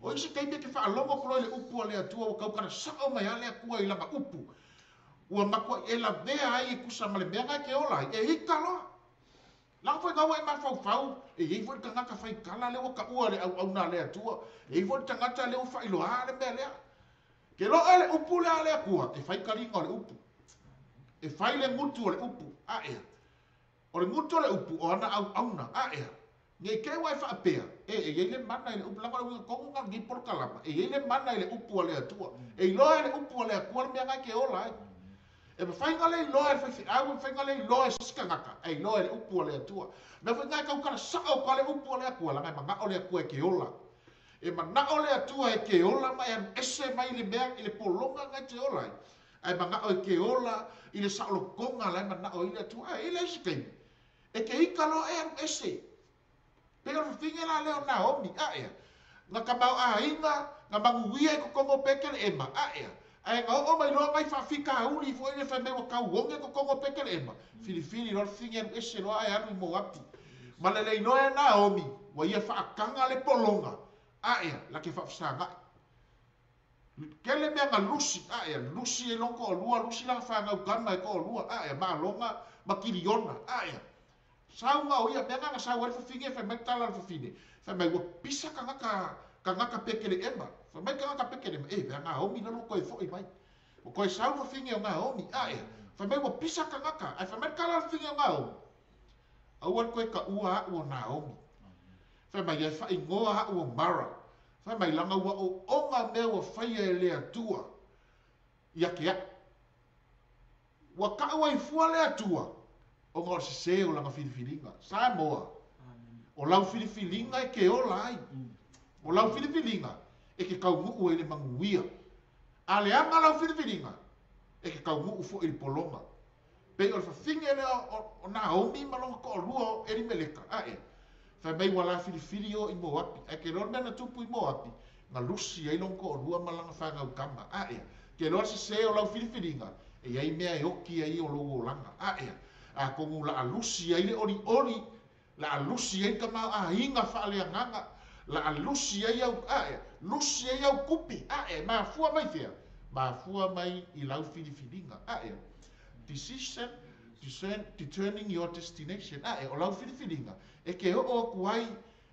O isi taimi e te faalogo atu loa i le upu a le Atua ua tautala sao mai lava le Atua i lana upu, ua matuai e lavea ai e tusa ma le mea na e te ola ai, e ita loa. Leaga foi na ua e mafaufau, e i ai foi le tagata faitala lea ua taua e le auauna a le Atua, e i ai foi le tagata lea ua faailoa le mea lea. Ke loa le upu lea a le Atua, e fai taliga o le upu. E fai le gutu o le upu. Aea. O le gutu o le upu, o ana auauna. Aea. Ne i te i ua e faapea, e, e i ai le mana i le upu, leaga o le uiga tonu lena o lenei polokalama, e i ai le mana i le upu a le Atua. E iloa e le upu a le Atua le mea lena e te ola ai. E mafai ona le iloa e le faifeau, e mafai ona le iloa e se isi tagata, ae iloa e le upu a le Atua. O le mea foi lena e tautala sao atu lava le upu a le Atua, leaga e manao le Atua e te ola. E manao le Atua e te ola ma e alu ese mai le mea, i le pologa lena e te ola ai, ae manao e te ola i le saolotoga la e manao ai le Atua. Ae i ai le isi taimi, E ke ika loa e alu ese. Pei o le fafine la lea o Naomi, a'ea. Na tamaoaiga, na manuia i totonu o Peteleema, a'ea. Ae na oo mai loa nai faafitauli foi lea fai mai ua tauoge totonu o Peteleema, filifili loa le fafine alu ese loa ae alu i Moapi. Ma le le iloa e Naomi, ua ia faataga le pologa, a'ea, la te faafesaga'i. Tele mea na lusi, a'ea, lusi ai lona toalua, lusi lana fanau tama e toalua, a'ea, Malona ma Kiliona, a'ea. Sau na o ia mea na na sau ai le fafine, fai mai le tala a le fafine, fai mai ua pisa tagata, tagata Peteleema. Fai mai tagata Peteleema, e, vea Naomi lalo toe foi mai. Ua toe sau le fafine o Naomi, a'ea, fai mai ua pisa tagata, ae fai mai le tala a le fafine o Naomi, aua le toe taua a'u o Naomi. Fai mai ae faaigoa a'u o Mara. Fai mai laga ua oona mea ua faia e le Atua ia te a'u. Ua ta'u ai fua le Atua ona o le sesē o lana filifiliga. Samoa, o lau filifiliga e ke ola ai. O lau filifiliga e ke taunuu ai i le manuia. A leaga lau filifiliga, e ke taunuu foi i le pologa. Pei o le fafine lea o Naomi ma lona toalua o Elimeleka, a'e, fai mai ua la filifili o i Moapi, ae ke loa le mea na tupu i Moapi, na lusi ai lona toalua ma lana fanau tama, a'e, ke loa le sesē o lau filifiliga, e i ai mea e oti ai o lou olaga, a'e, atonu o le a lusi ai le olioli, la a lusi ai le tamaoaiga faaleagaga, la a lusi ai au, a'e, lusi ai au tupe, a'e, mafua mai fea? Mafua mai i lau filifiliga, a'e. Decision, discern, determining your destination, a'e, o lau filifiliga, e ke oo atu ai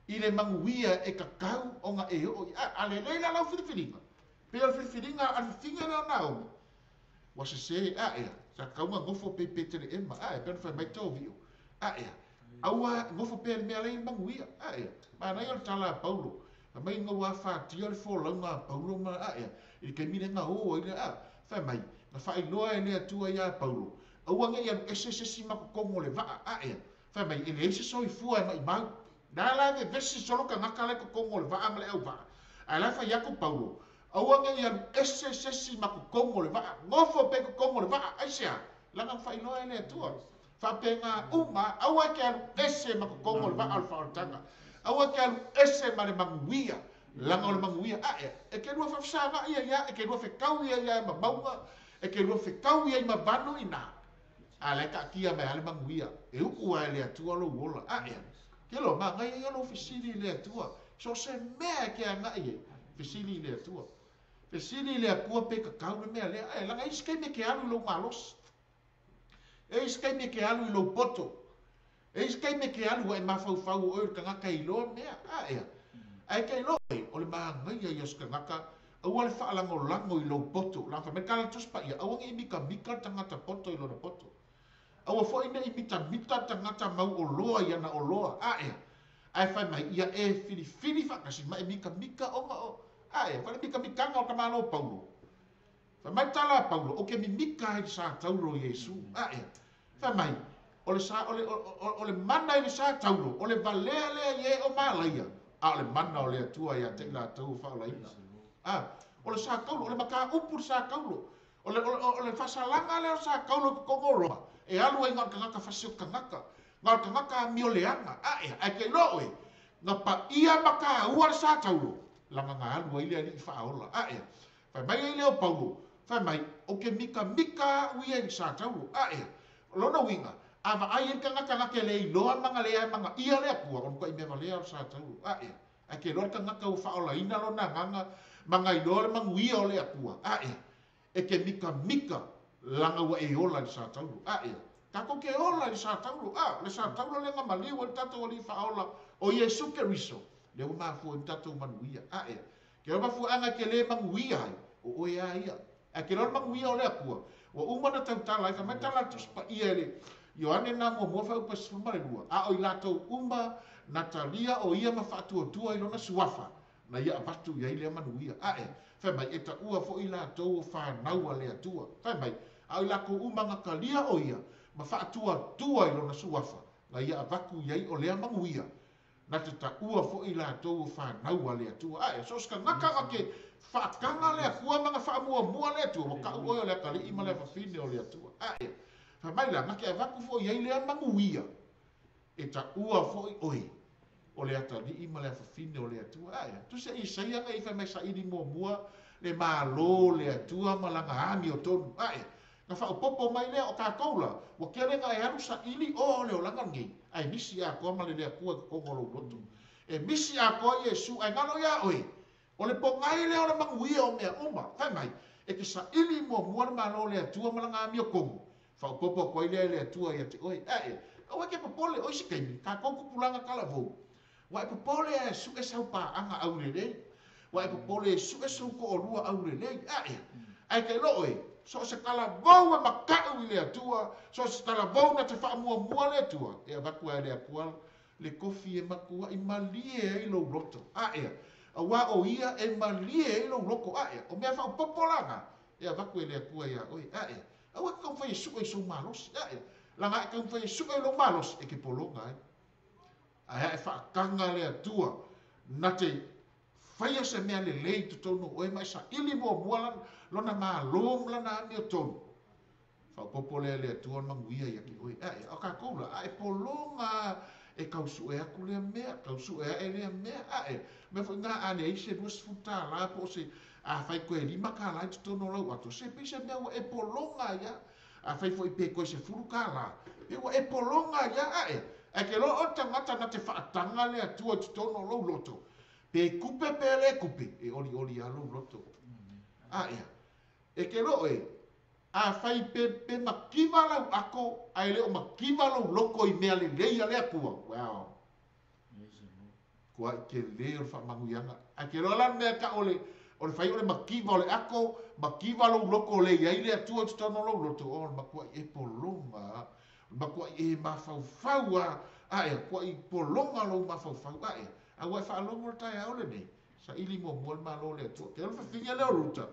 i le manuia e tatau ona e oo i, a'e, a lelei la lau filifiliga, pei o le filifiliga a le fafine lea o Naomi, ua sesē, a'e, sa tatau ona nofo pea i Peteleema, a'e, pei ona fai mai Tovio, a'e, aua nofo pea i le mea la e i ai le manuia, a'e, manaia o le tala a Paulo, fai mai ina ua afatia le folauga a Paulo ma, a'e, i le taimi lea na o ai le, a, fai mai, na faailoa e le Atua iā Paulo, aua ne i alu ese se isi ma totonu o le vaa, a'e, fai mai, e leai se soifua e maʻimau. La la e vevesi solo tagata la i totonu o le vaa ma le auvaa, ae la e fai atu Paulo, aua ne i alu ese se isi ma totonu o le vaa, nofo pea i totonu o le vaa, aisea? Leaga na faailoa e le Atua. Faapena uma, aua e te alu ese ma totonu o le vaa o le faaolataga. Aua e te alu ese ma le manuia, leaga o le manuia a'e, e te lua faafesaga'i ai lava, e te lua fetaui ai lava ma mauga, e te lua fetaui ai ma vanu i ina, a o la e taatia mai lava le manuia, e u'u lava e le Atua lou ola. A'e, ke loa, manaia ia lou fesili i le Atua, so o se mea e te aga'i ai, fesili i le Atua. Fesili i le Atua pe tatau le mea lea. A'e, leaga e i ai isi taimi e te alu i lou malosi. E i ai isi taimi e te alu i lou poto. E i ai isi taimi e te alu ua e mafaufau o oe o le tagata e iloa mea. Ae a? Ae te iloa oe, o le manaia ia o se tagata, aua le faalagolago i lou poto. Leaga fai mai le tala a le Tusi Paia, aua ne i mitamita le tagata poto i lona poto. Aua foi ne i mitamita le tagata mau oloa i ana oloa. Ae a? Ae fai mai, ia e filifili faatasi ma e mitamita ona o, ae a? Fai le mitamitaga o le tamāloa o Paulo. Fai mai le tala a Paulo, Ou te mimita ai i le sa tauro o Iesu. Ae, fai mai, o le sa, o le, o, o le mana i le sa tauro, o le valea lea i e o malaia, a o le mana o le Atua ia te i latou ua faaolaina. A, o le sa tauro, o le mataupu i le sa tauro, o le, o le, o le faasalaga lea o le sa tauro i totonu o Roma, e alu ai na o le tagata fasioti tagata, na o le tagata amio leaga. Ae, ae te iloa oe, na paia ma taua le sa tauro, leaga na alu ai le Alii faaola. Ae, Fai mai ai lea o Paulo, fai mai, Ou te mikamika a'u ia i le sa tauro. Ae, o lona uiga, a vaai ai le tagata na te le iloa ma na le aemagaia le Atua, o le matuai mea valea o le sa tauro. Ae, ae ke iloa le tagata ua faaolaina lona agaga ma na iloa le manuia o le Atua. Ae, e te mikamika laga ua e ola i le sa tauro. Ae, tatou te ola i le sa tauro. A, o le sa tauro lea na maliu ai le tatou Alii Faaola o Iesu Keriso, lea ua mafua ai le tatou manuia. Ae, Ke loa mafuaaga e te le manuia ai, o oe a ia. Ae ke loa le manuia o le Atua, ua uma ona tautala ai, fai mai tala a le Tusi Paia e le Ioane na muamua faaiupa 12, a o i latou uma na talia o ia ma faatuatua i lona suafa, na ia avatu i ai lea manuia. Ae, fai mai, e taua foi i latou o fanau a le Atua. Fai mai, a o i lakou uma na talia o ia ma faatuatua i lona suafa, na ia avatu i ai o lea manuia. Na te taua foi i latou o fanau a le Atua. Ae, so o se tagata na te faataga le Atua ma na faamuamua le Atua, ua tau oe o le atalii ma le afafine o le Atua. Ae, fai mai la, na te avatu foi i ai lea manuia. E taʻua foi oe o le atalii ma le afafine o le Atua. Ae, tusa Isaia na i fai mai saili muamua le Malo o le Atua ma lana amiotonu. Ae, na faaopoopo mai lea o tatou la, ua tele na e alu saili o le olaga lenei, ae misi atoa ma le le Atua i totonu o lou loto. E misi atoa Iesu ae galo iā oe. O le pogai lea o le manuia o mea uma. Fai mai, e te saili muamua le Malo o le Atua ma lana amiotonu, faaopoopo atu ai lea e le Atua ia te oe. Ae, aua e te popole, o isi taimi, tatou tupulaga talavou, ua e popole lava e sue sau paaga aulelei, ua e popole e sue sou toalua aulelei. Ae, ae te iloa oe, so o se talavou e makaʻu i le Atua, so o se talavou na te faamuamua le Atua, e avatu lava e le Atua le kofi e matuaʻi malie ai lou loto. Ae, auā o ia e malie ai lou loto. Ae, o mea faaopoopo la na, e avatu e le Atua iā oe. Ae, aua e te taumafai e sue i sou malosi. Ae, leaga a e taumafai e sue i lou malosi, e te pologa ai. Ae a e faataga le Atua na te faia se mea lelei i totonu o oe ma e saili muamua Lona Malo ma Lana amiotonu, faaopoopo lea e le Atua le manuia ia te oe. Ae, o tatou la, a e pologa e tau sue atu lea mea, tau sue ae lea mea, ae, mea foi na a leai se $20 po o se, afai toe $5 i totonu o lau ato, se pei se mea ua e pologa ai lava. Afai foi pe toe $10, pe ua e pologa ai lava, ae, ae te iloa o le tagata na te faataga le Atua i totonu o lou loto, pe tupe pe le tupe, e olioli lava lou loto. Ae, e te iloa oe, afai pe, pe mativa lau ato ae le o mativa lou loto i mea lelei a le Atua, well, Kuaʻi tele o le faamanuiaga. Ae ke loa la le mea e taʻu o le, o le fai o le mativa o le ato, mativa lou loto o le i ai le Atua i totonu o lou loto, o le matuaʻi e pologa a. O le matuaʻi e mafaufau a, ae, kuaʻi pologa lou mafaufau, ae, a ua e faalogo i le taeao lenei, saili muamua le Malo o le Atua. Ke o le fafine lea o Ruta,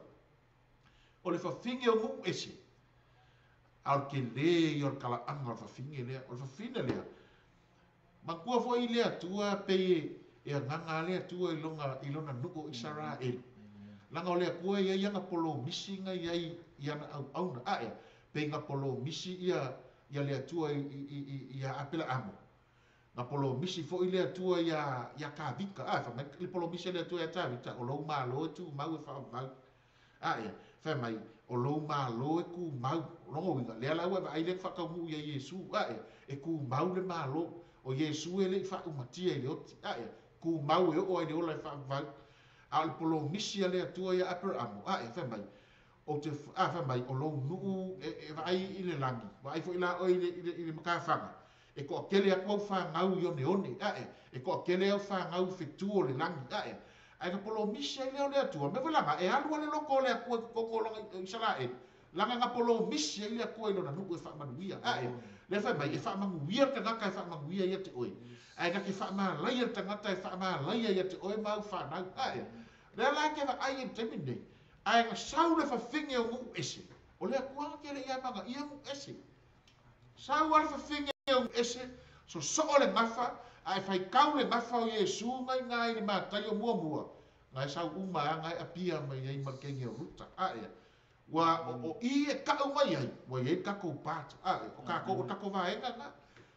o le fafine o nuu ese, a o le tele ia o le talaaga o le fafine lea. O le fafine lea, Manatua foi le Atua pei e agaga lava le Atua i lona, i lona nuu o Isaraelu. Leaga o le Atua e i ai ana polomisi na i ai i ana auauna. Ae, pei na polomisi ia, ia le Atua i, i, i, iā Apelaamo. Na polomisi foi le Atua iā, iā Tavita. Ae, fai mai le polomisi a le Atua iā Tavita, o lou malo e tumau e faavavau. Ae, fai mai, o lou Malo e tumau. O lona uiga, lea la ua e vaai lea na faataunuu ia Iesu, ae, e tumau le Malo. O Iesu e le i faaumatia i le oti, ae, tumau e oo ai le ola e faavavau. A o le polomisi a le Atua ia Aperamo, ae, fai mai, ou te, a, fai mai, o lou nuu e, e vaai i le lagi, vaai foi la oe i le, i le, i le matafaga, e toatele atu au fanau i oneone, ae, e toatele au fanau i fetu o le lagi, ae, ae na polomisi ai lea o le Atua. Mea foi laga, e alu a le loto o le Atua i totonu o lona Isaraelu, laga na polomisi ai le Atua i lona nuu e faamanuia, ae, lea fai mai, e faamanuia le tagata e faamanuia ia te oe, ae na te faamalaia le tagata e faamalaia ia te oe ma au fanau, ae, lea la e te vaai ai i le taimi lenei, ae na sau le fafine o nuu ese, o le Atua na te le i amanaia nuu ese. Sau a le fafine o ese, sosoo le gafa, a e faitau le gafa o Iesu na ina i le Mataio muamua, na e sau uma a na e apia mai ai ma le kenge o Ruta. Ae, ua o, o i e kaʻu mai ai, ua i ai le takou part. Ae, o takou, o takou vaega na.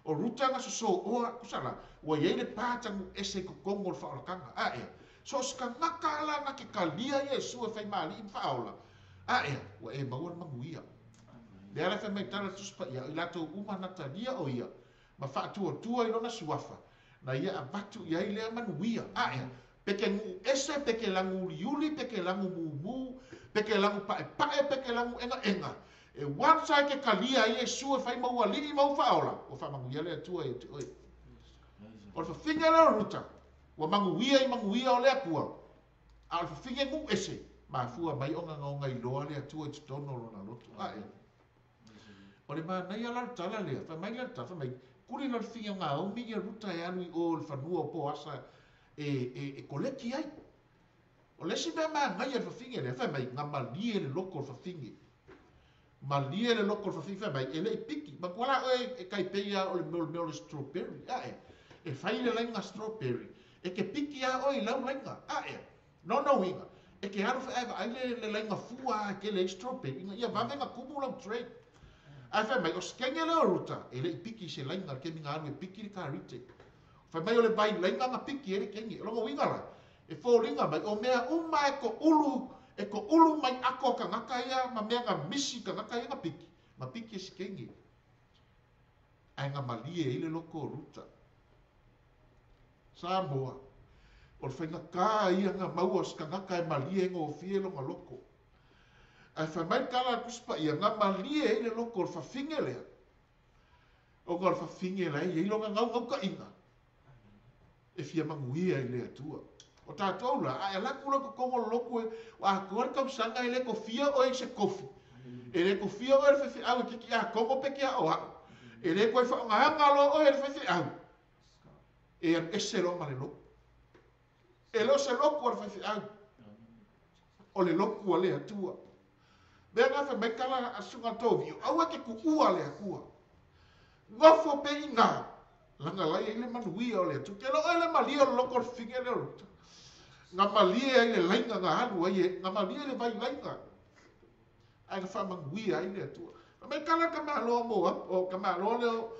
O Ruta na sosooa, tusa la, ua i ai le part nu ese i totonu o le faaolataga. Ae, so o se tagata la na te talia Iesu e fai ma alii ma faaola, ae, ua e maua le manuia. Lea la fai mai tala le Tusi Paia, o i latou uma na talia o ia, ma faatuatua i lona suafa, na ia avatu i ai lea manuia. Ae, pe ke nuu ese, pe ke lagu uliuli, pe ke lagu mumu, pe ke lagu paepae, pe ke lagu egaega, e once lava e ke talia ai Iesu e fai ma ua alii ma ua faaola, ua faamanuia le Atua ia te oe. O le fafine lea o Ruta, ua manuia i manuia o le Atua, A o le fafine nuu ese, mafua mai ona na ona iloa le Atua i totonu o lona loto. Ae, o le manaia la o le tala lea, fai mai lea le tala, fai mai, kuli loa le fine o Naomi ia Ruta e alu i o i le fanua o Poasa e, e, e koleki ai. O le isi mea manaia i le fafine lea, fai mai, na malie le loto o le fafine. Malie le loto o le fafine, fai mai, e le i piki. Matua la oe e tai pei lava o le mea o le mea o le strawberry. Ae, e fai le laina strawberry, e te piki lava oe i lau laina. Ae, lona uiga, e te alu foi ae vaai le, le laina fua e tele ai strawberry, ina ia vave ona tumu lau tray. Ae fai mai, o se kenge lea o Ruta, e le i piki i se laiga i le taimi na alu e piki le karite. Fai mai o le vai laiga na piki ai le kenge. O lona uiga la, e foliga mai, o mea uma e toulu, e toulu mai ato a tagata ia ma mea na misi i tagata ia na piki, na piki e se kenge. Ae na malie ai le loto o Ruta. Samoa, o le faigata ia na maua o se tagata e malie ai gofie lona loto. Ae fai mai le tala a le Tusi Paia, na malie ai le loto o le fafine lea, ona o le fafine la e i ai lona naunautaiga e fia manuia i le Atua. O tatou la, a e alu atu loa i totonu o le lotu e, ua atoa le tausaga e le tofia oe i se tofi, e le tofia oe e le faifeau e te tiakono pe te aoao, e le toe faaaogaina loa oe e le faifeau, e alu ese loa ma le lotu. E le o se lotu a le faifeau, o le lotu a le Atua. Mea na fai mai tala a Susuga Tovio, aua e te tuua le Atua. Nofo pe i ina, laga la e i ai le manuia o le Atua. Ke loa oe le malie o le loto o le fafine lea o Ruta. Na malie ai le laiga na alu ai e, na malie le vai laiga. Ae na faamanuia ai le Atua. Fai mai tala le tamaloa Moapi, o tamaloa lea o,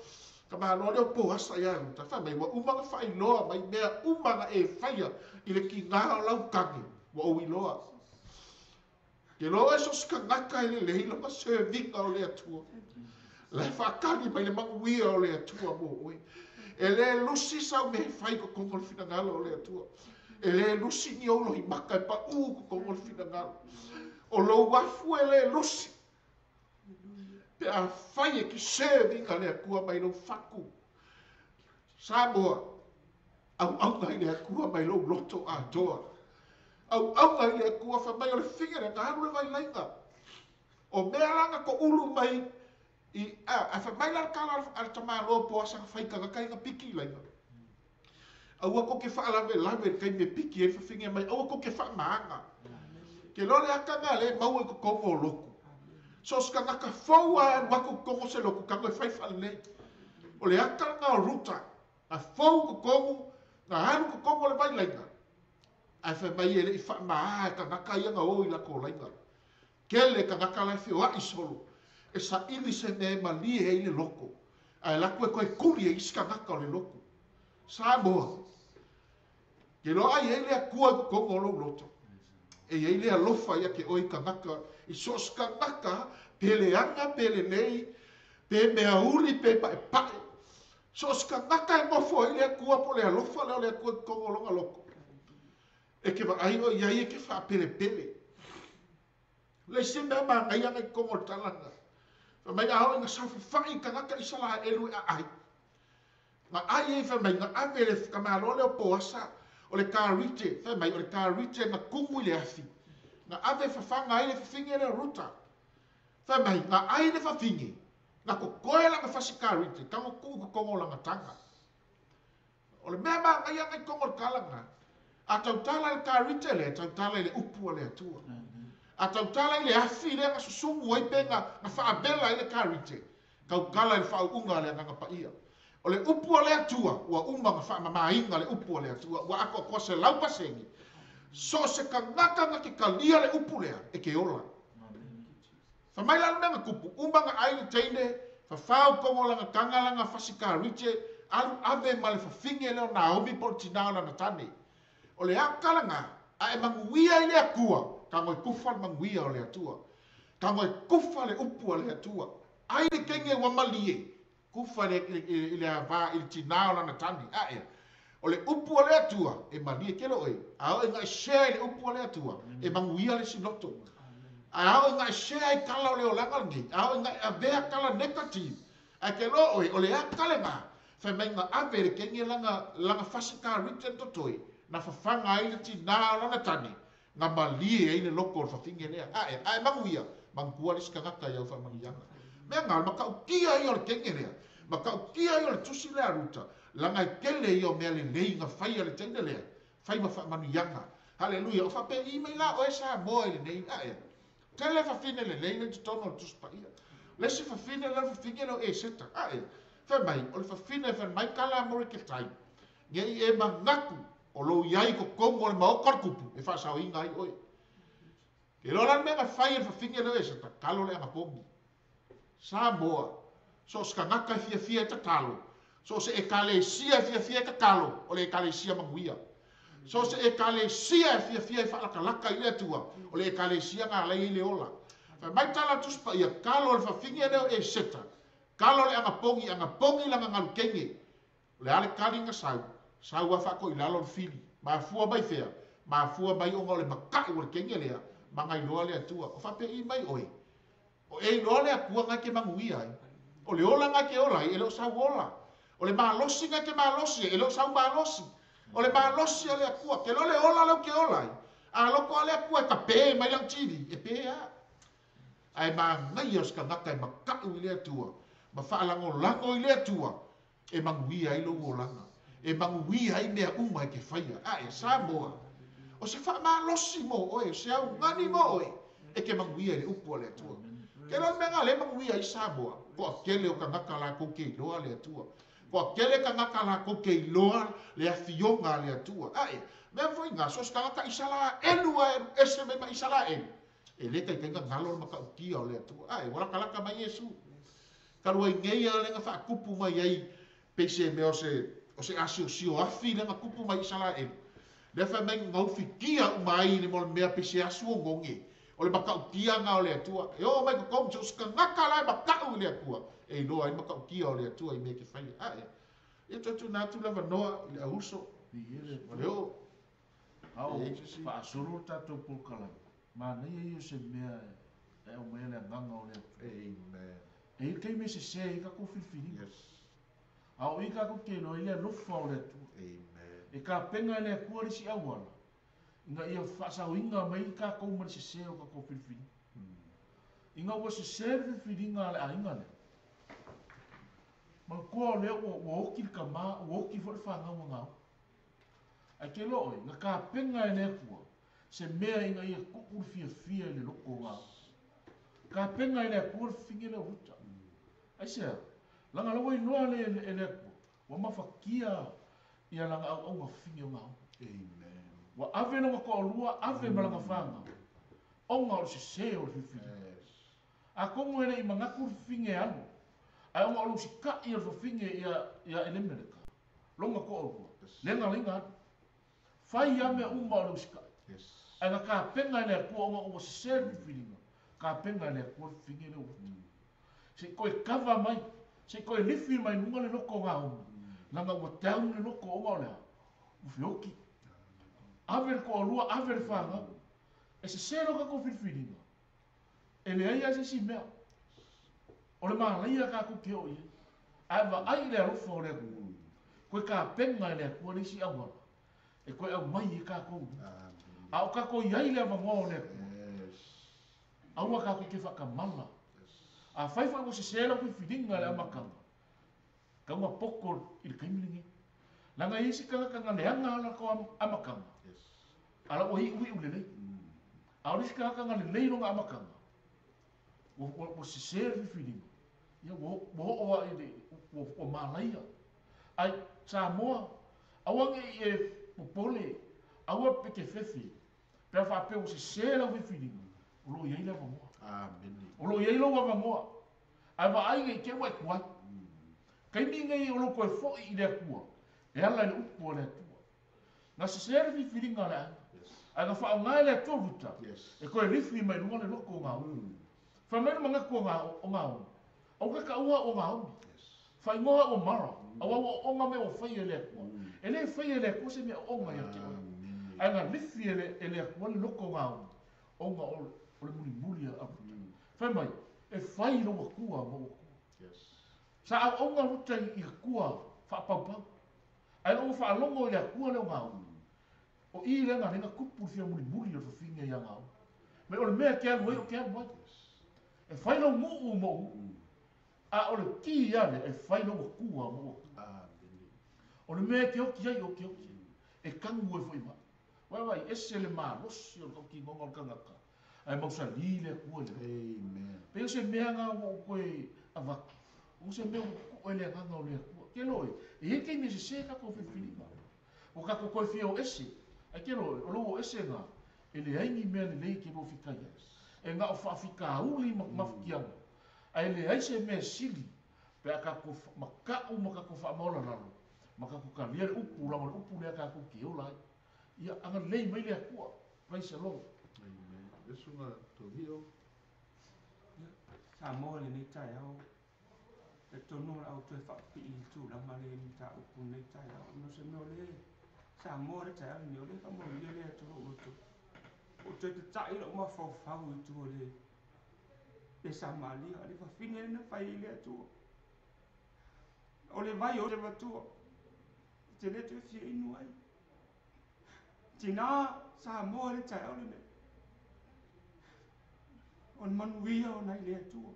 tamaloa lea o Poasa ia Ruta. Fai mai, ua uma ona faailoa mai mea uma na e faia i le tiga o lau tane, ua ou iloa. Ke loa oe so o se tagata e lelei lona serviga o le Atua. La e faatali mai le manuia o le Atua mo oe. E le lusi sau mea e fai i totonu o le finagalo o le Atua. E le lusi ni ou loimata e paʻū i totonu o le finagalo. O lou afu e le lusi. Pe afai e te serviga le Atua mai lou fatu. Samoa, auauna i le Atua mai lou loto atoa. Auauna i le Atua, fai mai o le fine lea, na alu le vailaiga. O mea la na toulu mai i, a fai mai la le tala a le tamaloa Poasa na fai i tagata ia na piki i laiga. Aua tou te faalavelave i le taimi e piki ai le fafine mai, aua tou te faamaga. Ke loa le ata na lea e maua i totonu o lotu. So o se tagata fou lava e alu atu i totonu o se lotu, tago e fai faalelei. O le ata lena o Ruta, na fou i totonu, na alu i totonu o le vailaiga, ae fai mai e le i faamā e tagata ia na o i latou laiga. Tele tagata la e feoai solo, e saili se mea e malie ai le loto, ae alu atu e toe tuli e isi tagata o le lotu. Samoa, ke loaʻa i ai le Akua i totonu o lou loto, e i ai le alofa ia te oe i tagata, i so o se tagata, pe leaga pe lelei, pe meauli pe paepae, so o se tagata e nofo ai le Atua po o le alofa lea o le Atua i totonu o lona loto, e te vaai oe i ai e te faapelepele. Le isi mea manaia na i totonu o le tala lena, fai mai a oo ina saofafai i tagata Isaraelu e aai, na ai ai fai mai na ave le tamaloa lea o Poasa o le karite, fai mai o le karite na tumu i le afi, na ave fafaga ai le fafine lea o Ruta. Fai mai na ai le fafine, na totoe lana fasi karite, tago tuu i totonu o lana taga. O le mea manaia na i totonu o le tala lena, a tautala i le karite lea, e tautala i le upu a le Atua. A tautala i le afi lea na susumu ai pe na faavela ai le karite, tautala i le faauuga a le Agaga Paia. O le upu a le Atua, ua uma ona faamamaina le upu a le Atua, ua atoatoa 100%. So o se tagata na te talia le upu lea, e te ola. Fai mai la le mea na tupu, uma na ai le teine, fafao tonu o lana taga lana fasi karite, alu ave ma le fafine lea o Naomi po o le tina o lana tane. O le aka lena, a e manuia i le Atua, tago e kufa le manuia o le Atua. Tago e kufa le upu a le Atua. Ai le teine ua malie, kufa i le ava i le tina o lana tane. Aea, o le upu a le Atua, e malie tele oe. A oo ina e share i le upu a le Atua, e manuia le isi loto. A oo ina e share i tala o le olaga lenei, a oo ina e avea tala negative, ae ke loa oe, o le aka lena, fai mai na ave le teine lana, lana fasi karite totoe, na fafaga ai le tina o lana tane, na malie ai le loto o le fafine lea. Ae, ae manuia, manatua le isi tagata i au faamanuiaga. Mea na, o le matautia ia o le teine lea, matautia ia o le tusi lea a Ruta, laga e tele ia o mea lelei na faia le teine lea, fai ma faamanuiaga. Haleluia, o faapei mai la oe Samoa i lenei, ae, tele fafine lelei lea i totonu o le Tusi Paia. Le isi fafine lea o le fafine lea o Eseta, ae, fai mai, o le fafine fai mai tala a Moreketai, ne i e manatu o lou i ai i totonu o le maota o le tupu e faasaoina ai oe. Ke loa la le mea na fai e le fafine lea o Eseta, talo le anapogi. Samoa, so o se tagata e fiafia e tatalo, so o se ekalesia e fiafia e tatalo, o le ekalesia manuia. So o se ekalesia e fiafia e faalatalata i le Atua, o le ekalesia na alai ai le ola. Fai mai tala a Tusi Paia, talo le fafine lea o Eseta, talo le anapogi, anapogi lana galu teine. O le a le tali na sau? Sau lava faatoilalo le fili. Mafua mai fea? Mafua mai ona o le mata'u o le teine lea, ma na iloa le Atua. O faapei mai oe, o e iloa le Atua na e te manuia ai. O le ola na e te ola ai, e le o sau ola. O le malosi na e te malosi ai, e le o sau malosi. O le malosi a le Atua, ke loa le ola lea ou te ola ai, a loko lava le Atua e tape mai lau TV, e pe lava. Ae manaia o se tagata e mata'u i le Atua, ma faalagolago i le Atua, e manuia ai lou olaga, e manuia ai mea uma e te faia. Ae, Samoa, o se faamalosi mo oe, o se augani mo oe, e te manuia i le upu a le Atua. Ke loa le mea na lea e manuia ai Samoa, toatele o tagata latou te iloa le Atua. Toatele tagata latou te iloa le afioga a le Atua. Ae, mea foi na, so o se tagata Isalaelu lava e alu ese mai ma Isalaelu, e le taitai na galo le matautia o le Atua. Ae, ua latalata mai Iesu. Talu ai nei lava lea na faatupu mai ai pei se mea o se o se asiosio afi lea na tupu mai Isalaelu. Lea fai mai na gaufitia uma ai i le mea pei se asu oneone. O le matautia na o le Atua. E oo mai totonu, so o se tagata la e mata'u i le Atua, e iloa ai le matautia o le Atua i mea e te faia. Ae, ia toe tuuina atu le avanoa i le auuso.
Viia le
Ma le oo.
A o
E i ai se isi?
faasolo le tatou polokalame, manaia ia o se mea e aumaia le agaga o le Atua.
Amen.
E i ai le taimi e sese ai tatou filifiliga.
Yes.
A o i tatou te iloa ai le alofa o le Atua.
Amen.
E tapena e le Atua le isi auala, ina ia faasaoina mai tatou ma le sese o tatou filifiliga. Ina ua sese le filifiliga a le aiga lea, manatua o lea ua oti le tama, ua oti foi le fanau a Gaoga. Ae te iloa oe, na tapena e le Atua se mea ina ia tuu le fiafia i le loto o Gaoga. Tapena e le Atua le fafine lea o Ruta. Aisea? Leaga la ua iloa le e le Atua, ua mafatia ia lana auauna fafine o Gaoga.
Amen.
Ua ave lona toalua, ave ma lana fanau, ona o le sese o le filifiliga.
Yes.
Atonu e le i manatu le fafine e alu, ae ona o le usita'i o le fafine ia Elemeleka, lona toalua,
Yes.
lea na laina alu. Fai lava mea uma o le usita'i.
Yes.
Ae na tapena e le Atua ona ua sese le filifiliga, tapena e le Atua le fafine lea o Ruta. Se i toe kava mai, se i toe lifi mai luga le loto o Naomi, leaga ua down le loto ona o le a? Ua feoti. Ave le toalua, ave le fanau. E sese loa tatou filifiliga, e leai lava se isi mea. O le malaia tatou te oo i ai. Ae vaai i le alofa o le Atua. Toe tapena e le Atua le isi auala e toe aumai ai tatou i luga.
Amen.
A o tatou i ai le avanoa o le Atua,
Yes.
aua tatou te faatamala.
Yes.
Afai foi ua sese lau filifiliga i le amataga, tauga poto i le taimi lenei. Leaga e i ai isi tagata na leaga lava latou amataga,
Yes.
a la ua iuiu lelei. A o le isi tagata na lelei lona amataga, ua sese le filifiliga, ia ua oo lava i le, ua malaia. Ae Samoa, aua ne i e popole, aua pe te fefe, pe a faapea ua sese lau filifiliga, o lo o i ai le avanoa.
Amen.
O lo o i ai lou avanoa. Ae vaai ne i te i ua e tuai. Taimi nei o lou toe foi i le Atua, e ala i le upu a le Atua. Na sese le filifiliga a le aiga.
Yes.
Ae na faaaoga e le Atua Ruta,
Yes.
e toe lifi mai luga le loto o Naomi. Fai mai le manatu o Naomi, aua ke taua au o Naomi.
Yes.
Faaigoa au o Mara, aua ua ooga mea ua faia e le Atua. E le faia e le Atua se mea ooga ia te oe.
Amen.
Ae na lifi e le Atua le loto o Naomi, ona o le mulimuli a Ruta. Fai mai, e fai lou Atua ma ou Atua.
Yes.
Sa auauna Ruta i Atua faapaupau. Ae ua faalogo i le Atua lea o Naomi. O i lea na lena tupu le fia mulimuli o le fafine ia Naomi. Mai o le mea e te alu ai, o te alu ai. E fai lou nuu ma ou nuu. A o le ki ia lea, e fai lou Atua ma ou Atua.
Amen.
O le mea e te oti ai, o te oti ai. E kagu ai foi mai. Vai vai, ese le malosi o le tautinoga o le tagata. Ae mausali le Atua i le loto.
Amen.
Pei o se mea na ua ou toe avatu. O se mea ua tuu ai le agaga o le Atua. Ke loa e, e i ai taimi e sese tatou filifiliga. Ua tatou toe fia o ese. Ae ke loa e, o lou o ese na, e leai ni mea lelei ke lua fikai ai. E na o faafitauli ma mafutiaga. Ae leai se mea sili pe a tatou mataʻu ma tatou faamaolalalo ma tatou talia le upu, leaga o le upu lea tatou te ola ai. Ia agalelei mai le Atua. Praise the Lord.
Amen. Le susuga Tovio.
Ia, Samoa i lenei taeao, talitonu o le a ou toe faapipii i le tulaga lea i mataupu i lenei taeao, ona o se mea o lea Samoa i le taeao lenei, o lea e faamanuia le Atua i lou loto. Ua ou toe tatai lou mafaufau i tua i le le Samaria, le fafine lea na fai ai le Atua. O le vai o le matua, e te le toe fia inu ai. Tina Samoa i le taeao lenei. O le manuia o nai le Atua.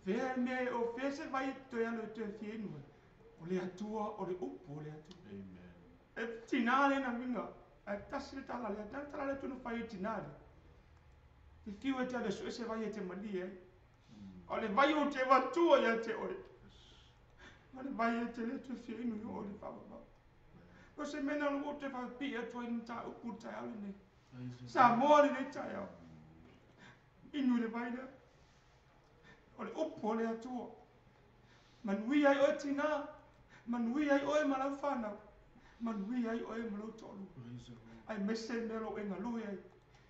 Fea le mea o fea se vai e toe alu e toe fia inu ai. O le Atua, o le upu o le Atua.
Amen.
E tina le na minga. Ae tasi le tala lea, tala tala le tunu fai i tina lea. Te fiu e te alu e sue se vai e te malie ai. O le vai o te avatua ia te oe. O le vai e te le toe fia inu i o le faavavau. O se mea na ua ou toe faapipii atu ai i le mataupu i le taeao lenei. Samoa lenei taeao. Inu i le vai lea. O le upu o le Atua. Manuia ai oe tinā, manuia ai oe ma lau fanau, manuia ai oe ma lou toalua. Aemaise le mea o lo o e galue ai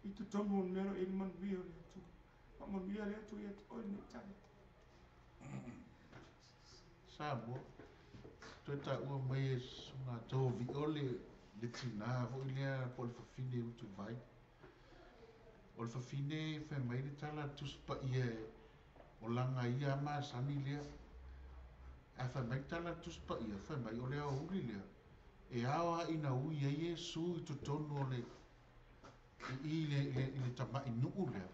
i totonu o le mea o lo o i ai le manuia o le Atua. Faamanuia le Atua ia te oe lenei taeao.
Samoa, toe taua mai e Susuga Tovio le, le tinā foi lea po o le fafine utuvai. O le fafine fai mai le tala a le Tusi Paia e o laga ia a masani lea. Ae fai mai le tala a le Tusi Paia, fai mai o le aoauli lea e ao lava ina ui ai Iesu i totonu o le i i le, le, i le tamai nuu lea.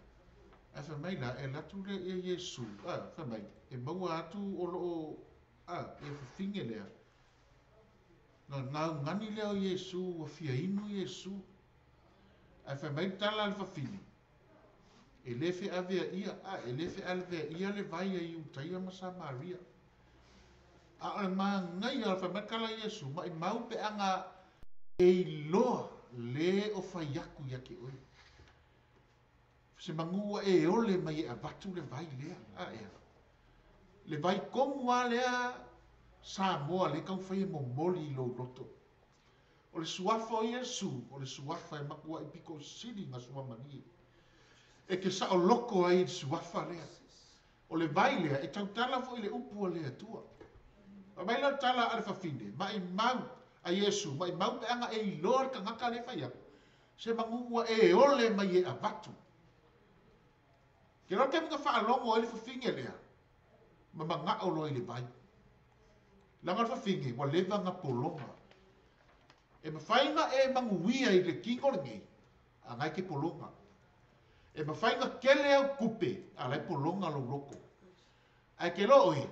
Ae fai mai la, e alu atu le ia Iesu, a, fai mai, e maua atu o lo o, a, ia fafine lea, na gaugani lea o Iesu, ua fia inu Iesu. Ae fai mai le tala a le fafine, E le feaveaia, a e le feaveaia le vai a Iutaia ma Samaria. A o le manaia o le fai mai le tala a Iesu, maimau pe aga e iloa le o fai aku ia te oe. Se manu ua e ole mai e avatu le vai lea, a ea. Le vai komu a lea Samoa le taumafai e momoli i lou loto. O le suafa o Iesu, o le suafa e matuai pito sili na suamalie. E te saoloko ai i le suafa lea. O le vai lea, e tautala foi i le upu a le Atua. Fai mai la le tala a le fafine, maimau a Iesu, maimau pe ana e iloa le tagata lea e fai atu, se manu ua e ole mai e avatu. Ke loa taimi na faalogo ai le fafine lea, ma manao loa i le vai. Leaga le fafine, ua leva na pologa. E mafai na e manuia i le kino lenei, a na e ke pologa. E mafai na kele au kupe, a la e pologa lou loko. Ae ke loa oe,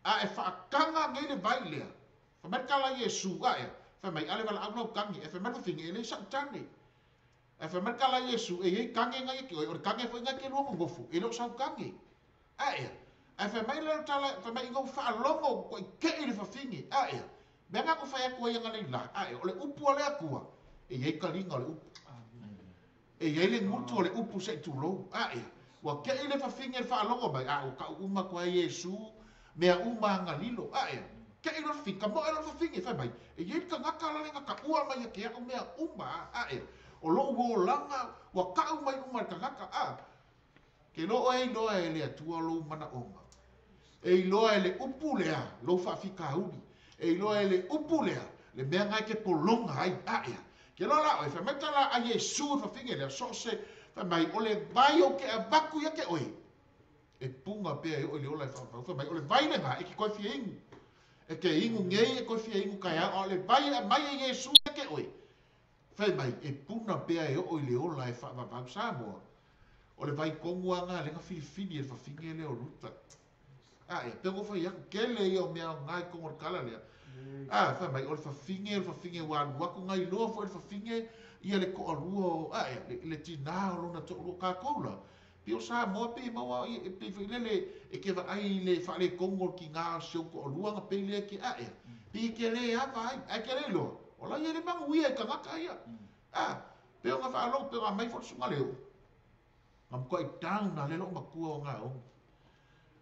a e faataga nei le vai lea. Fai mai le tala a Iesu, ae, fai mai, ale valaau lau tagi. Ae fai mai le fafine, e le sa'u tane. Ae fai mai le tala a Iesu, e i ai tane na ia te oe, o le tane foi na e te lua nonofo, e le o sau tane. Ae, ae fai mai le tala, fai mai ina ua faalogo ua ike'i le fafine, ae, mea na na fai atu ai ananei la, ae, o le upu a le Atua, e i ai taliga o le upu. E i ai le gutu o le upu se i tulou, ae, ua ke'i le fafine i le faalogo mai, a ua ka'u uma atu ai Iesu, mea uma ana lilo, ae, ke'i loa le fafine, tamo'e loa le fafine, fai mai, e i ai le tagata la le na ta'ua mai ia te a'u mea uma, ae, o lo'u olaga ua ka'u mai uma e le tagata, a. Ke loa oe e iloa e le Atua lou manaoga. E iloa e le upu lea lou faafitauli. E iloa e le upu lea le mea na e ke pologa ai aʻe. Ke loa la oe, fai mai tala a Iesu i le fafine lea, so o se, fai mai, o le vai ou ke avatu ia te oe, e puna pea e oo i le ola e faavavau. Fai mai, o le vai lena e ke toe fia inu. E ke inu nei, e toe fia inu taeao, a o le vai e aumai e Iesu ia te oe, fai mai, e puna pea e oo i le ola e faavavau. Samoa, O le vai tonu lava lena lea na filifili e le fafine lea o Ruta. A, e pei ona ou fai atu, tele ia o mea aoga i totonu o le tala lea. A, fai mai, o le fafine, o le fafine ua alu atu, na iloa foi e le fafine ia le toalua o, a, e, le, le tinā o lona toalua. O tatou la, pei o Samoa pei e maua, e pei foi lele e te vaai i le faaletonu o le tinā o si ou toalua ona pei lea e te, a, e, pei e te le ava ai, ae te le iloa, o la ia le manuia i tagata ia. A, pei ona faalogo, pei ona aumai foi le susuga Leo. Na matuai down lava lea loomatua o Naomi.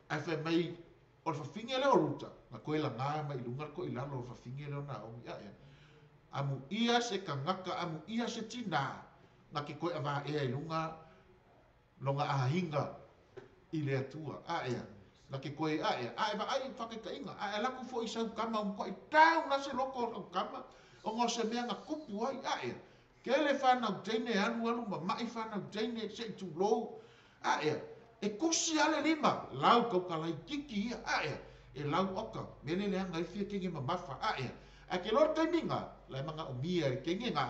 Ae fai mai, o le fafine lea o Ruta, na toe laga mai i luga le toilalo o le fafine lea o Naomi. Ae amuia se tagata, amuia se tinā, na te toe avaea i luga lona aiga i le Atua. Ae na te toe ae, a e vaai i faataitaiga, a e alu atu foi i sau tama ua matuai down lava se loto o lau tama, ona o se mea na tupu ai. Ae tele fanau teine alu alu mama'i fanau teine se i tulou. Ae e tusi lava le lima, lau tautalaititi ia. Ae e lau oka, mea le leaga ai fia teine mamafa. Ae ae ke loa le taimi na, la e manaomia e le teine na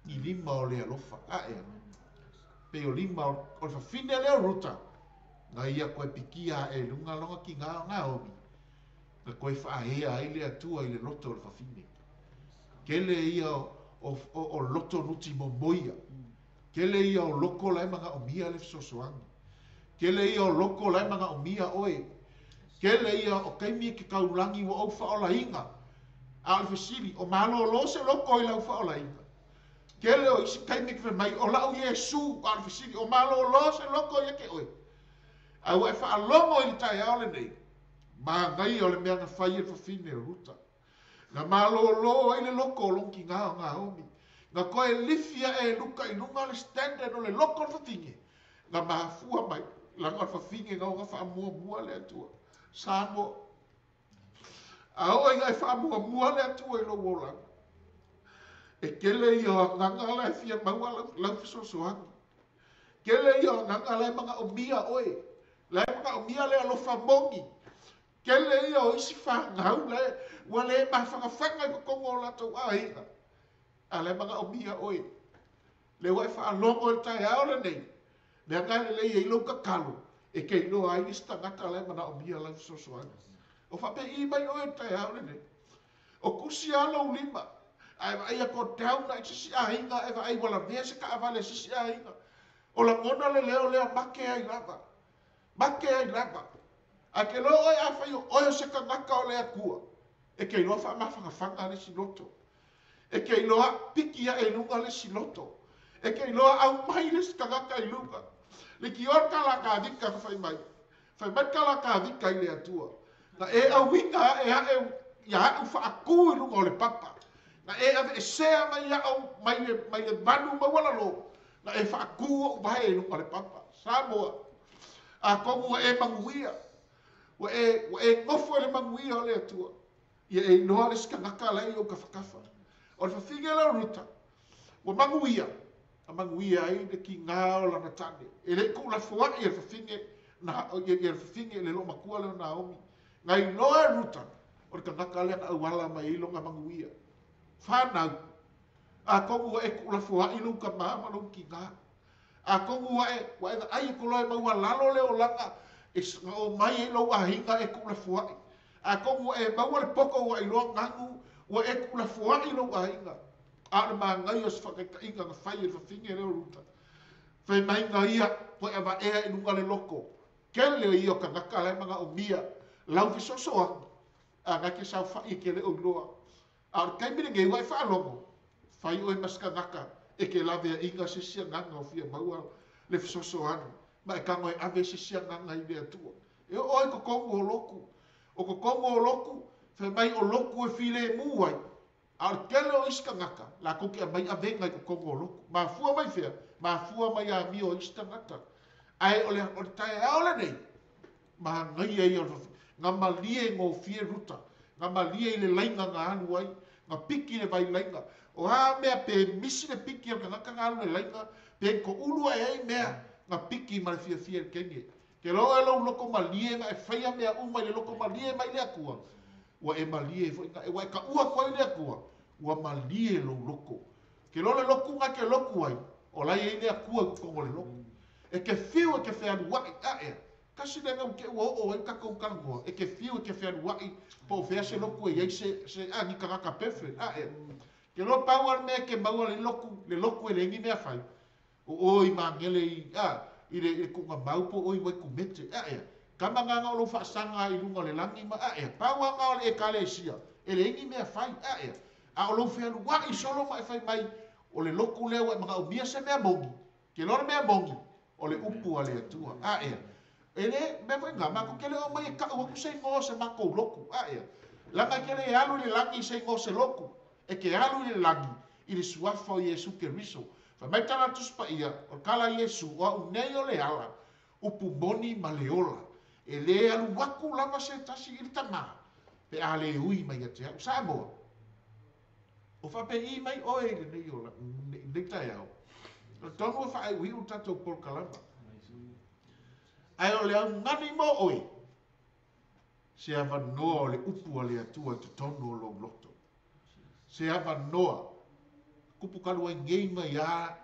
ni lima o le alofa. Ae pei o lima o le fafine lea o Ruta, na ia toe pikia ae i luga lona tiga o Naomi, na toe faaea ai le Atua i le loto o le fafine. Tele ia o loto nuti momoia. Tele ia o loko la e manaomia le fesoasoani. Tele ia o loko la e manaomia oe. Tele ia o taimi e ke taulagi ua ou faaolaina. A o le fesili, o malōlō se loko i lau faaolaina? Tele o isi taimi e te fai mai, o la'u Iesu, a o le fesili, o malōlō se loko ia te oe? Ae ua e faalogo i le taeao lenei, manaia o le mea na fai e le fafine o Ruta. Na malōlō ai le loko o lona tiga o Naomi. Na toe lifi ae e Luka i luga le standard o le loko o le fafine. Na mafua mai, leaga o le fafine na ona faamuamua le Atua. Samoa. A oo ina e faamuamua le Atua i lou olaga, e tele ia o agaga la e fia maua lau fesoasoani. Tele ia o agaga la e manaomia oe, la e manaomia le alofa moni. Tele ia o isi fanau la e ua le mafanafana i totonu o latou aiga, a la e manaomia oe. Lea ua e faalogo i le taeao lenei, mea na e lelei ai lou tatalo, e te iloa ai le isi tagata la e manaomia lau fesoasoani. O faapei mai oe i le taeao lenei. O tusi lava lou lima, ae vaai atu o down ai se isi aiga, ae vaai ua lavea se taavale a se isi aiga. O lagona le leo lea make ai lava. Make ai lava. Ae ke iloa oe afai o oe o se tagata o le Atua, e te iloa faamafanafana le isi loto. E te iloa piki ae i luga le isi loto. E te iloa aumai le isi tagata i luga. Leitioa le Kalakavika na fai mai. Fai mai le Kalakavika i le Atua, Na e auina ae aʻe ia aʻu faatū i luga o le papa. Na e aveesea mai iaʻu mai le, mai le manu maualalo, na e faatū oʻu vae i luga o le papa. Samoa, atonu ua e manuia, ua e, ua e nofo i le manuia o le Atua, ia e iloa le isi tagata la e i ou tafatafa. O le fafine lea o Ruta, ua manuia, na manuia ai le tiga o lana tane. E le i tuulafoaʻi e le fafine, na, ia, ia le fafine, le loomatua lea o Naomi. Na iloa e Ruta, o le tagata lea na auala mai ai lona manuia. Fanau, atonu ua e tuulafoaʻi lou tamā ma lou tiga. Atonu ua e, ua e vaai atu loa e maualalo le olaga e na o mai ai lou aiga e tuulafoaʻi. Atonu ua e maua le poto ua iloa ganu, ua e tuulafoaʻi lou aiga. A o le manaia o se faataitaiga na fai e le fafine lea o Ruta. Fai mai na ia toe avaea i luga le loko. Tele ia o tagata la e manaomia lau fesoasoani, a na te saofai e te le o iloa. A o le taimi lenei ua e faalogo, fai oe ma se tagata e te laveaiina se isi agaga o fia maua le fesoasoani, ma e tago e ave se isi agaga i le Atua. E oo ai totonu o lotu. O totonu o lotu, fai mai o lotu e filemu ai, A o le tele o isi tagata, latou te aumai avega i totonu o lotu. Mafua mai fea? Mafua mai amio o isi tagata. Ae o le, o le taeao lenei, manaia ia o le na malie gofie Ruta, na malie i le laina na alu ai, na piki le vai laina. O a mea pe misi le piki o le tagata na alu le laina, pe toʻulu ae ai mea, na piki ma le fiafia i le kene. Ke loa e lou loko malie na e faia mea uma i le loko malie mai le Atua, ua e malie foi na e, ua e kaʻu atu ai le Atua, ua malie lou loko. Ke loa le loku na ke loku ai, o la e i ai le Atua i totonu o le loku. E ke fiu e ke fealuaʻi, aʻe, kasi lea mea ua te ua oo ai kakou talanoa, e ke fiu e ke fealuaʻi, po o fea se loku e i ai se, se, a, ni tagata perfect, aʻe. Ke loa pau a le mea e ke maua le loku, le loku e leai ni mea fai, O oe i magele i, a, i le, i le kuʻuna mau po o oe i Waikumete, a ea, kama gaga o lou faasaga i luga o le lagi ma, a ea, pau aga o le Ekalesia, e leai ni mea fai, a ea, a o lou fealuaʻi solo ma e fai mai, o le loku lea ua e manaomia se mea moni, ke loa le mea moni, O le upu a le Atua. Ea. E le, mea foi ngā, mākou ke le o mai e ka'u aku se igoa o se makou loku. Ea. Laga ke le alu i le lagi i se igoa o se loku. E ke alu i le lagi i le suafa o Iesu Keriso. Fai mai tala a le Tusi Paia, o le tala a Iesu, o a'u nei o le ala, upu moni ma le ola. E lē alu aku lava se tasi i le Tamā, pe a lē ui mai ia te a'u. Samoa, o faapēi mai oe i lenei ola, lenei taeao. O le tonu e faaiuiu le tatou polokalama. Ae o le augani mo oe, se avanoa o le upu a le Atua i totonu o lou loto. Se avanoa, kupu talu ai nei mai lava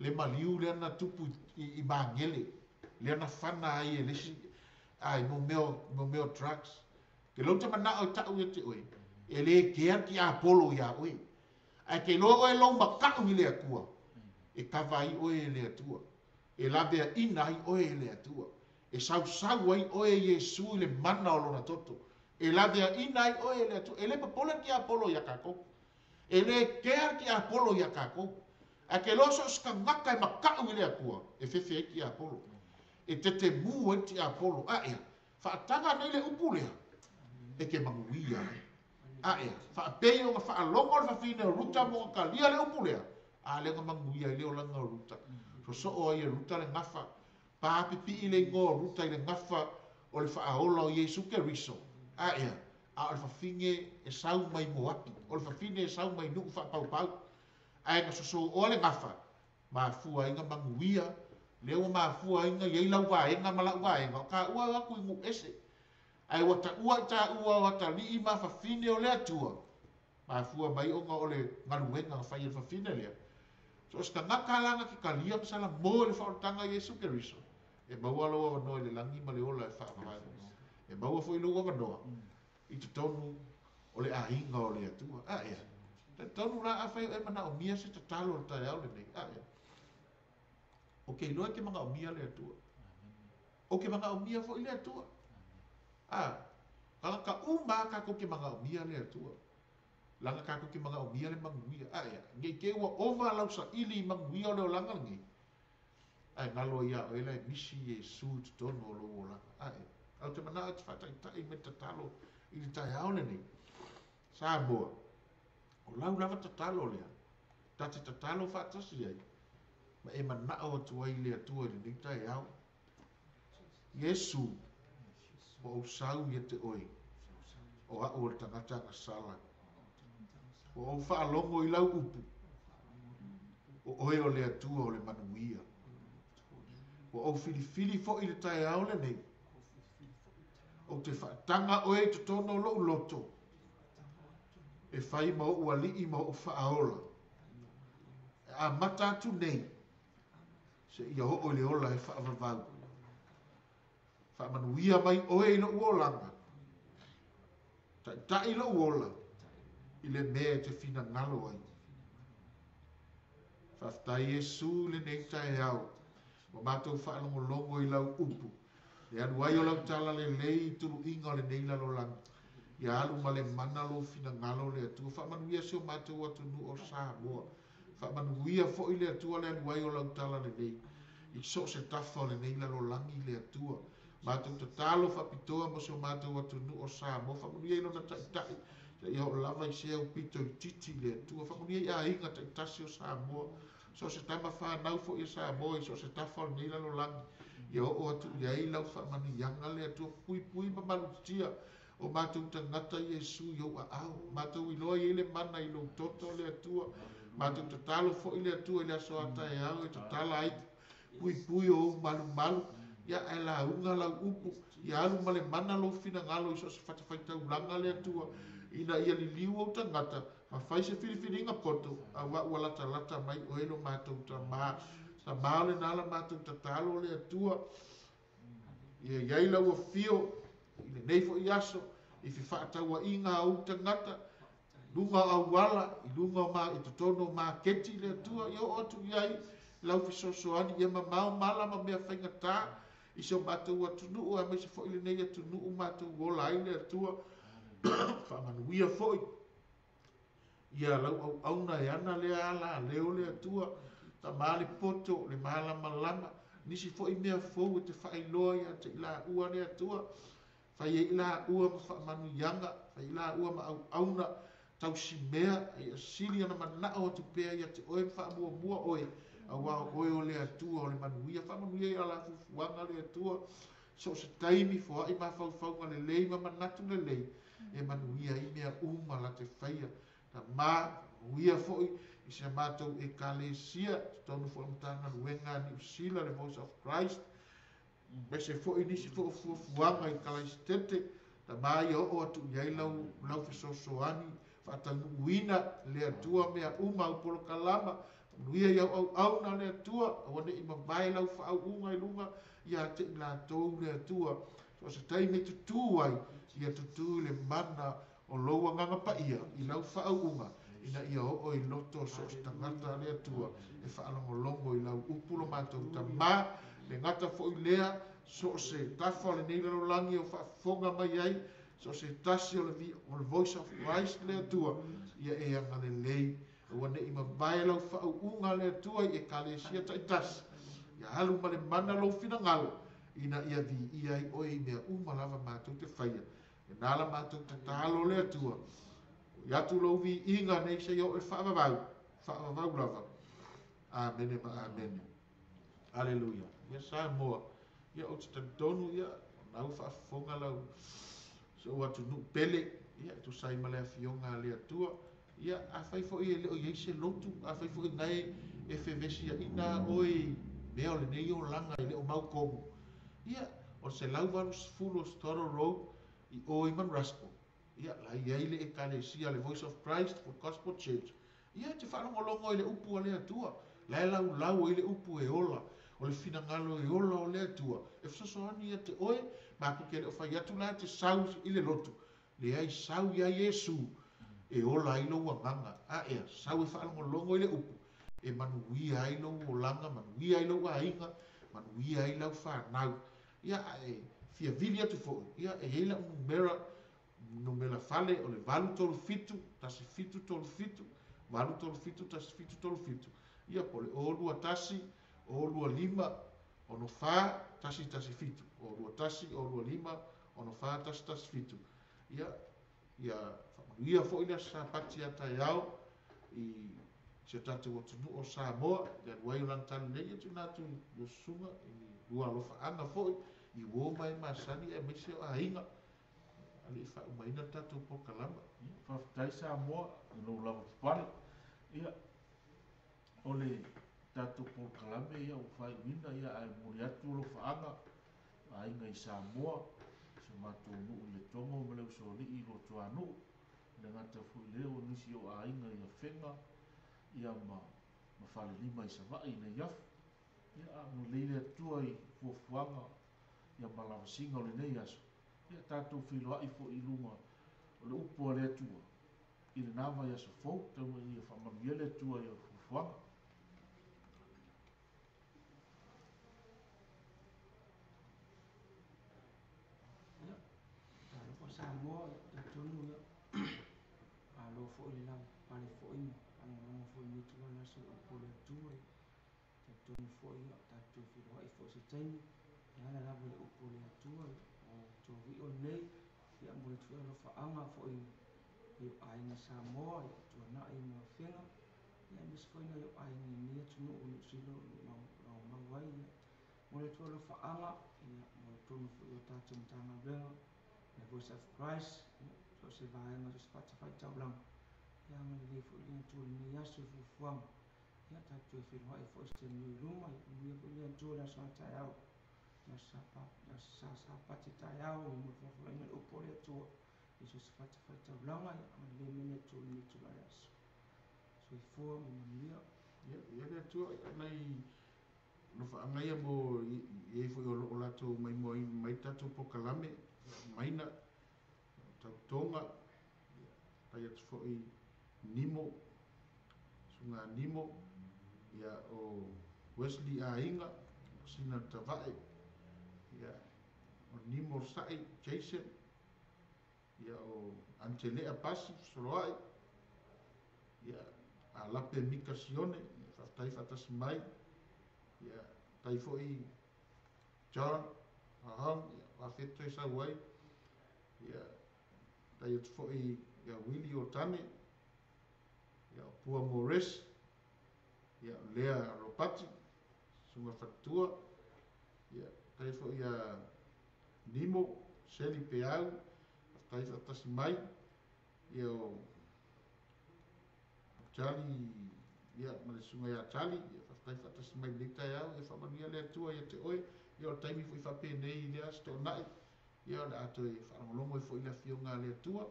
le maliu lea na tupu i Magele, lea na fana ai e le isi, ai mo mea o drugs. Ke lou te mana'o e ta'u ia te oe, e lē kea le tiapolo iā oe. Ae ke iloa oe lou maka'u i le Atua, e kava ai oe e le Atua. E laveaʻina ai oe e le Atua. E sausau ai oe e Iesu i le mana o lona toto. E laveaʻina ai oe e le Atua. E lē popole le tiapolo iā kākou. E lē kea le tiapolo iā kākou. Ae ke iloa so o se tagata e makaʻu i le Atua, e fefe ai le tiapolo. E tetemū ai le tiapolo. Ea, faataga nei le upu lea, e te manuia ai. Ea, faapei ona faalogo le fafine o Ruta ma ona talia le upu lea, a lea na manuia ai le olaga o Ruta. Sosoo ai e Ruta le gafa, papipii le igoa o Ruta i le gafa o le faaola o Iesu Keriso. Ea, a o le fafine e sau mai Moapi, o le fafine e sau mai nuu faapaupau. Ae na sosooa le gafa, mafua ai na manuia, lea ua mafua ai na i ai lau vaega ma la'u vaega, o tāua e o atu i nuu ese. Ae ua taua i tāua o atalii ma fafine o le Atua, mafua mai ona o le galuega na fai e le fafine lea. So o se tagata la na te talia ma salamo i le faaolataga a Iesu Keriso, e maua lou avanoa i le lagi ma le ola e faavavau. E maua foi lou avanoa i totonu o le aiga o le Atua. Ea, talitonu la afai o e manaomia se tatalo o le taeao lenei. Ea, o ke iloa e te manaomia le Atua. O ke manaomia foi le Atua. A, tagata uma lava tatou te manaomia le Atua. Laga tatou te manaomia le manuia. Ea, nei te i ua ova lau saili i manuia o le olaga lenei, ae galo ai ia oe la e misi Iesu i totonu o lou olaga. Ea, ae ou te manao e te faataitai ma le tatalo i le taeao lenei. Samoa, o lau lava tatalo lea, ta te tatalo faatasi ai, ma e manao atu ai i le Atua i lenei taeao. Iesu, ua ou sau ia te oe, o a'u o le tagata agasala. Ua ou faalogo i lau upu, o oe o le Atua o le manuia. Ua ou filifili foi i le taeao lenei, ou te faataga oe i totonu o lo'u loto, e fai ma o'u alii ma o'u faaola. E amata atu nei, seia oo i le ola e faavavau. Faamanuia mai oe i lo'u olaga, taitai lo'u ola i le mea e te finagalo ai. Faafetai Iesu i lenei taeao, ua matou faalogologo i lau upu, le alu ai o lau talalelei i tuluiga o lenei lalolagi. Ia alu ma le mana lou finagalo le Atua. Faamanuia si o matou atunuu o Samoa. Faamanuia foi le Atua le alu ai o lau talalelei i so o se tafa o lenei lalolagi le Atua. Matou tatalo faapitoa mo si o matou atunuu o Samoa. Faamanuia i lona taitai, seia oo lava i se aupito itiiti le Atua. Faamanuia i aiga taitasi o Samoa, so o se tama fanau foi a Samoa i so o se tafa o lenei lalolagi. Ia oo atu i ai lau faamanuiaga le Atua, puipui ma malutia o matou tagata Iesu i ou aao. Matou iloa i ai le mana i lou toto le Atua. Matou tatalo foi le Atua i le aso a taeao e tatala ai puipui o ou malumalu. Ia ae lauga lau upu, ia alu ma le mana lou finagalo i so o se fatafaitaulaga le Atua, ina ia liliu ou tagata, ma fai se filifiliga poto, auā ua latalata mai oe lo matou Tamā. Tamā o lena la matou tatalo le Atua, ia i ai lau afio i lenei foi aso, i fefaatauaiga a ou tagata, luga o auala, i luga o ma, i totonu o maketi le Atua, ia oo atu i ai lau fesoasoani, ia mamao mala ma mea faigata i si o matou atunuu, aemaise foi lenei atunuu matou ola ai le Atua. Faamanuia foi ia lau auauna e ana lea ala leo le Atua, Tamā le poto, le malamalama, Nisi foi mea fou e te faailoa ia te i laua le Atua, fai ai i laua ma faamanuiaga, fai i laua ma auauna tausimea, a ia sili ona manao atu pea ia te oe ma faamuamua oe, auā o oe o le Atua o le manuia. Faamanuia i a la fuafuaga le Atua, so o se taimi, foai mafaufauga lelei ma manatu lelei, e manuia ai mea uma la te faia. Tama, faamanuia foi i si a matou Ekalesia, totonu foi o le Matagaluega a Niu Sila, le Voice of Christ, aemaise foi nisi foi o fuafuaga i Kalaisitete, Tama ia oo atu i ai lau, lau fesoasoani, faataunuuina le Atua mea uma au polokalama, faamanuia i au auauna le Atua, aua ne i mavae lau faauuga i luga ia te i latou le Atua, so o se taimi e tutū ai, ia tutū i le mana o lou Agaga Paia i lau faauuga, ina ia oo i loto o so o se tagata a le Atua e faalogologo i lau upu lo matou Tama, le gata foi lea, so o se tafa o lenei lalolagi o faafofoga mai ai, so o se tasi o le, o le Voice of Christ le Atua, ia e agalelei, aua ne i mavae lau faauuga le Atua i Ekalesia taitasi, ia alu ma le mana lou finagalo, ina ia viia ai oe i mea uma lava matou te faia. Lena la matou tatalo le Atua, oi atu lou viiga nei seia oo i le faavavau, faavavau lava. Amene ma amene. Aleluia. Ia Samoa, ia ou te talitonu ia, o na ua faafofoga lau si ou atunuu pele, ia e tusa ai ma le afioga a le Atua. Ia afai foi e le o i ai se lotu, afai foi na e e fevesiaina oe i mea o lenei olaga e le o mautonu, ia o le 180 o Stoddard Road i o i Manrasco, ia la e i ai le Ekalesia le Voice of Christ Full Gospel Church, ia e te faalogologo i le upu a le Atua, la e laulau ai le upu e ola, o le finagalo e ola o le Atua, e fesoasoani ia te oe, matou te le o fai atu la e te sau i le lotu, leai sau ia Iesu e ola ai lou agaga, a ea, sau e faalogologo i le upu, e manuia ai lou olaga, manuia ai lou aiga, manuia ai lau fanau. Ia, a e fia vili atu foi, ia, e i ai lau numera, numera fale o le 837 1737, 837 1737, ia, po o le 021 025 64 117, 021 025 64 117. Ia, ia faamanuia foi le Aso Sapati a taeao i si o tatou atunuu o Samoa, i le alu ai o lana talalelei, ia tuuina atu i lau susuga i ni lua alofaaga foi i uo ma e masani aemaise o aiga a le i faaumaina le tatou polokalama.
Ia, faafetai Samoa i lou lavapapale. Ia, o le tatou polokalame ia ua faaiuina, ia ae momoli atu alofaaga aiga i Samoa, si o matou nuu i Letogo ma le Usoalii i Luatuanuu, e le gata foi i lea o nisi o aiga i Afega ia ma ma Falelima i Savaii i Neiafu. Ia a agalelei le Atua i fuafuaga ia ma lavasiga o lenei aso, ia tatou feiloai foi i luga o le upu a le Atua i lena vaiaso fou, tau ina ia faamanuia le Atua i au fuafuaga.
Ia, talofa Samoa, ia talitonu ia malo foi le lavapapale foi ma faalogologo foi i lenei itula o le aso i upu a le Atua. Ia talitonu foi ia tatou toe feiloai foi i se taimi e ala lava i le upu a le Atua. Ia o Tovi'o lenei, ia momoli atu foi alofaaga foi i ou aiga Samoa i Tuanai ma Afega, ia aemaise foi nai ou aiga i lenei atunuu o Niu Sila o lo o laumau ai. Ia momoli atu alofaaga ia mo totonu foi o tatou Matagaluega, le Voice of Christ, ia so o se vaega so o se fatafaitaulaga. Ia agalelei foi le Atua i lenei aso i fuafuaga. Ia tatou toe feiloai foi i se taimi o i luma. Ia manuia foi le Atua i le aso a taeao, le aso Sa Sapati taeao mo le felafolafoaiga i le upu a le Atua i so o se fatafaitaulaga. Ia agalelei mai le Atua i lenei itula o le aso. Soifua ma ia manuia.
Ia, ia le Atua, nai alofaaga ia mo i e foi o lo o latou maimoaina mai le tatou polokalame, Maina, Tautoga, ia, faafetai atu foi Nimo, Susuga Nimo, ia, o Wesley Aiga, Sina Tavae, ia, o Nimo Sa'i Jason, ia, o Antelea Pasi Fesoloai, ia, Alape Mika Sione, ia, faafetai faatasi mai, ia, Tai foi John, Ahong, ia, faafetai toe sau ai. Ia, faafetai atu foi ia Willie Otane, ia o Pua Morris, ia o Lea Ropati, Susuga Faletua, ia, faafetai foi ia Nimo, Seli Peau, faafetai faatasi mai, ia o Charlie, ia, ma le susuga ia Charlie, ia, faafetai faatasi mai i lenei taeao, ia faamanuia le Atua ia te oe, ia o le taimi foi faapenei i lea Aso Toonai, ia o le a toe faalogologo ai foi i le Afioga a le Atua,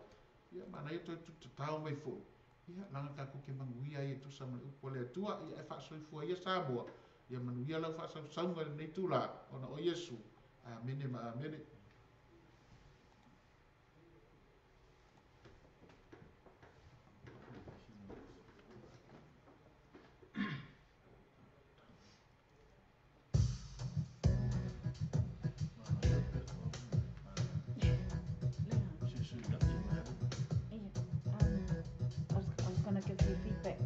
ia manaia toe tuutatao mai foi, ia, leaga tatou te manuia ai e tusa ma le upu a le Atua, ia e faasoifua ia Samoa, ia manuia lau faasausauga i lenei itula, ona o Iesu. Amene ma amene.
I was going to give you feedback.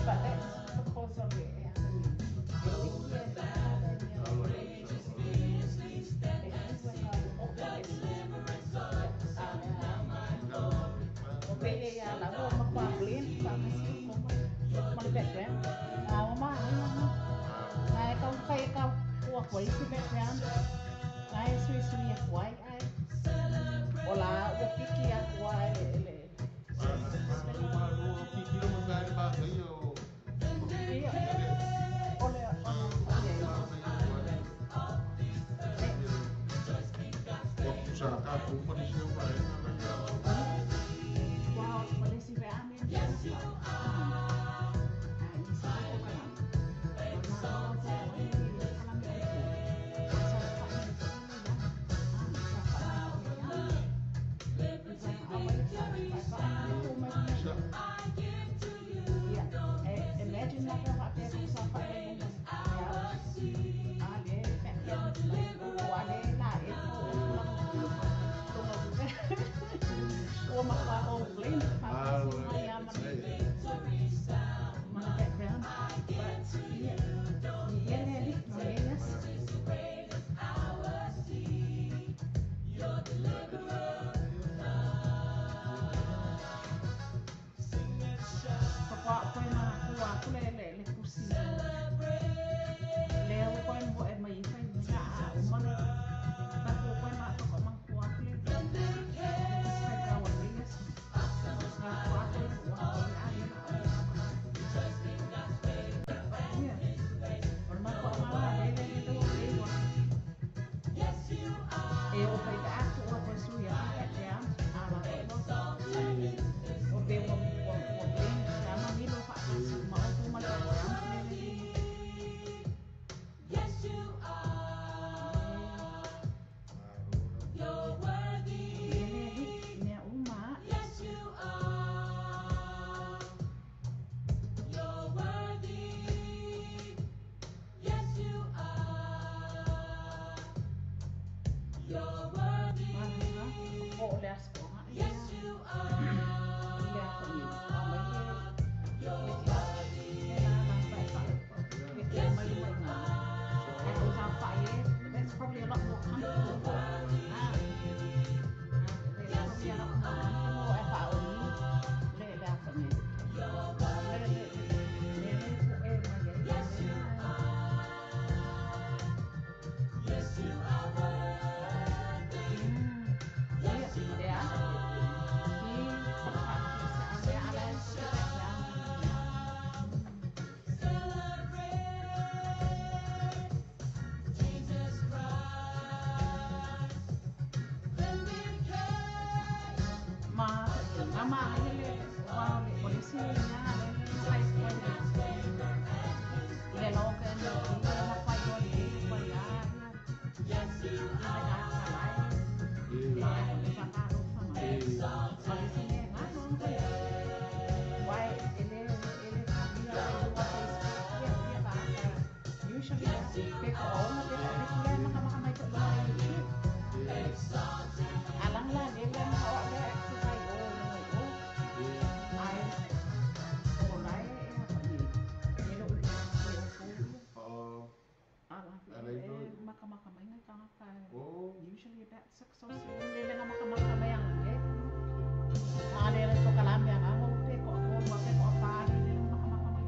But that's because of it. Usually about 6 or 7. Lele nga makamaka may ang eh. Alele to kalame ang ako pe ko ako wa pe ko pa lele makamaka may.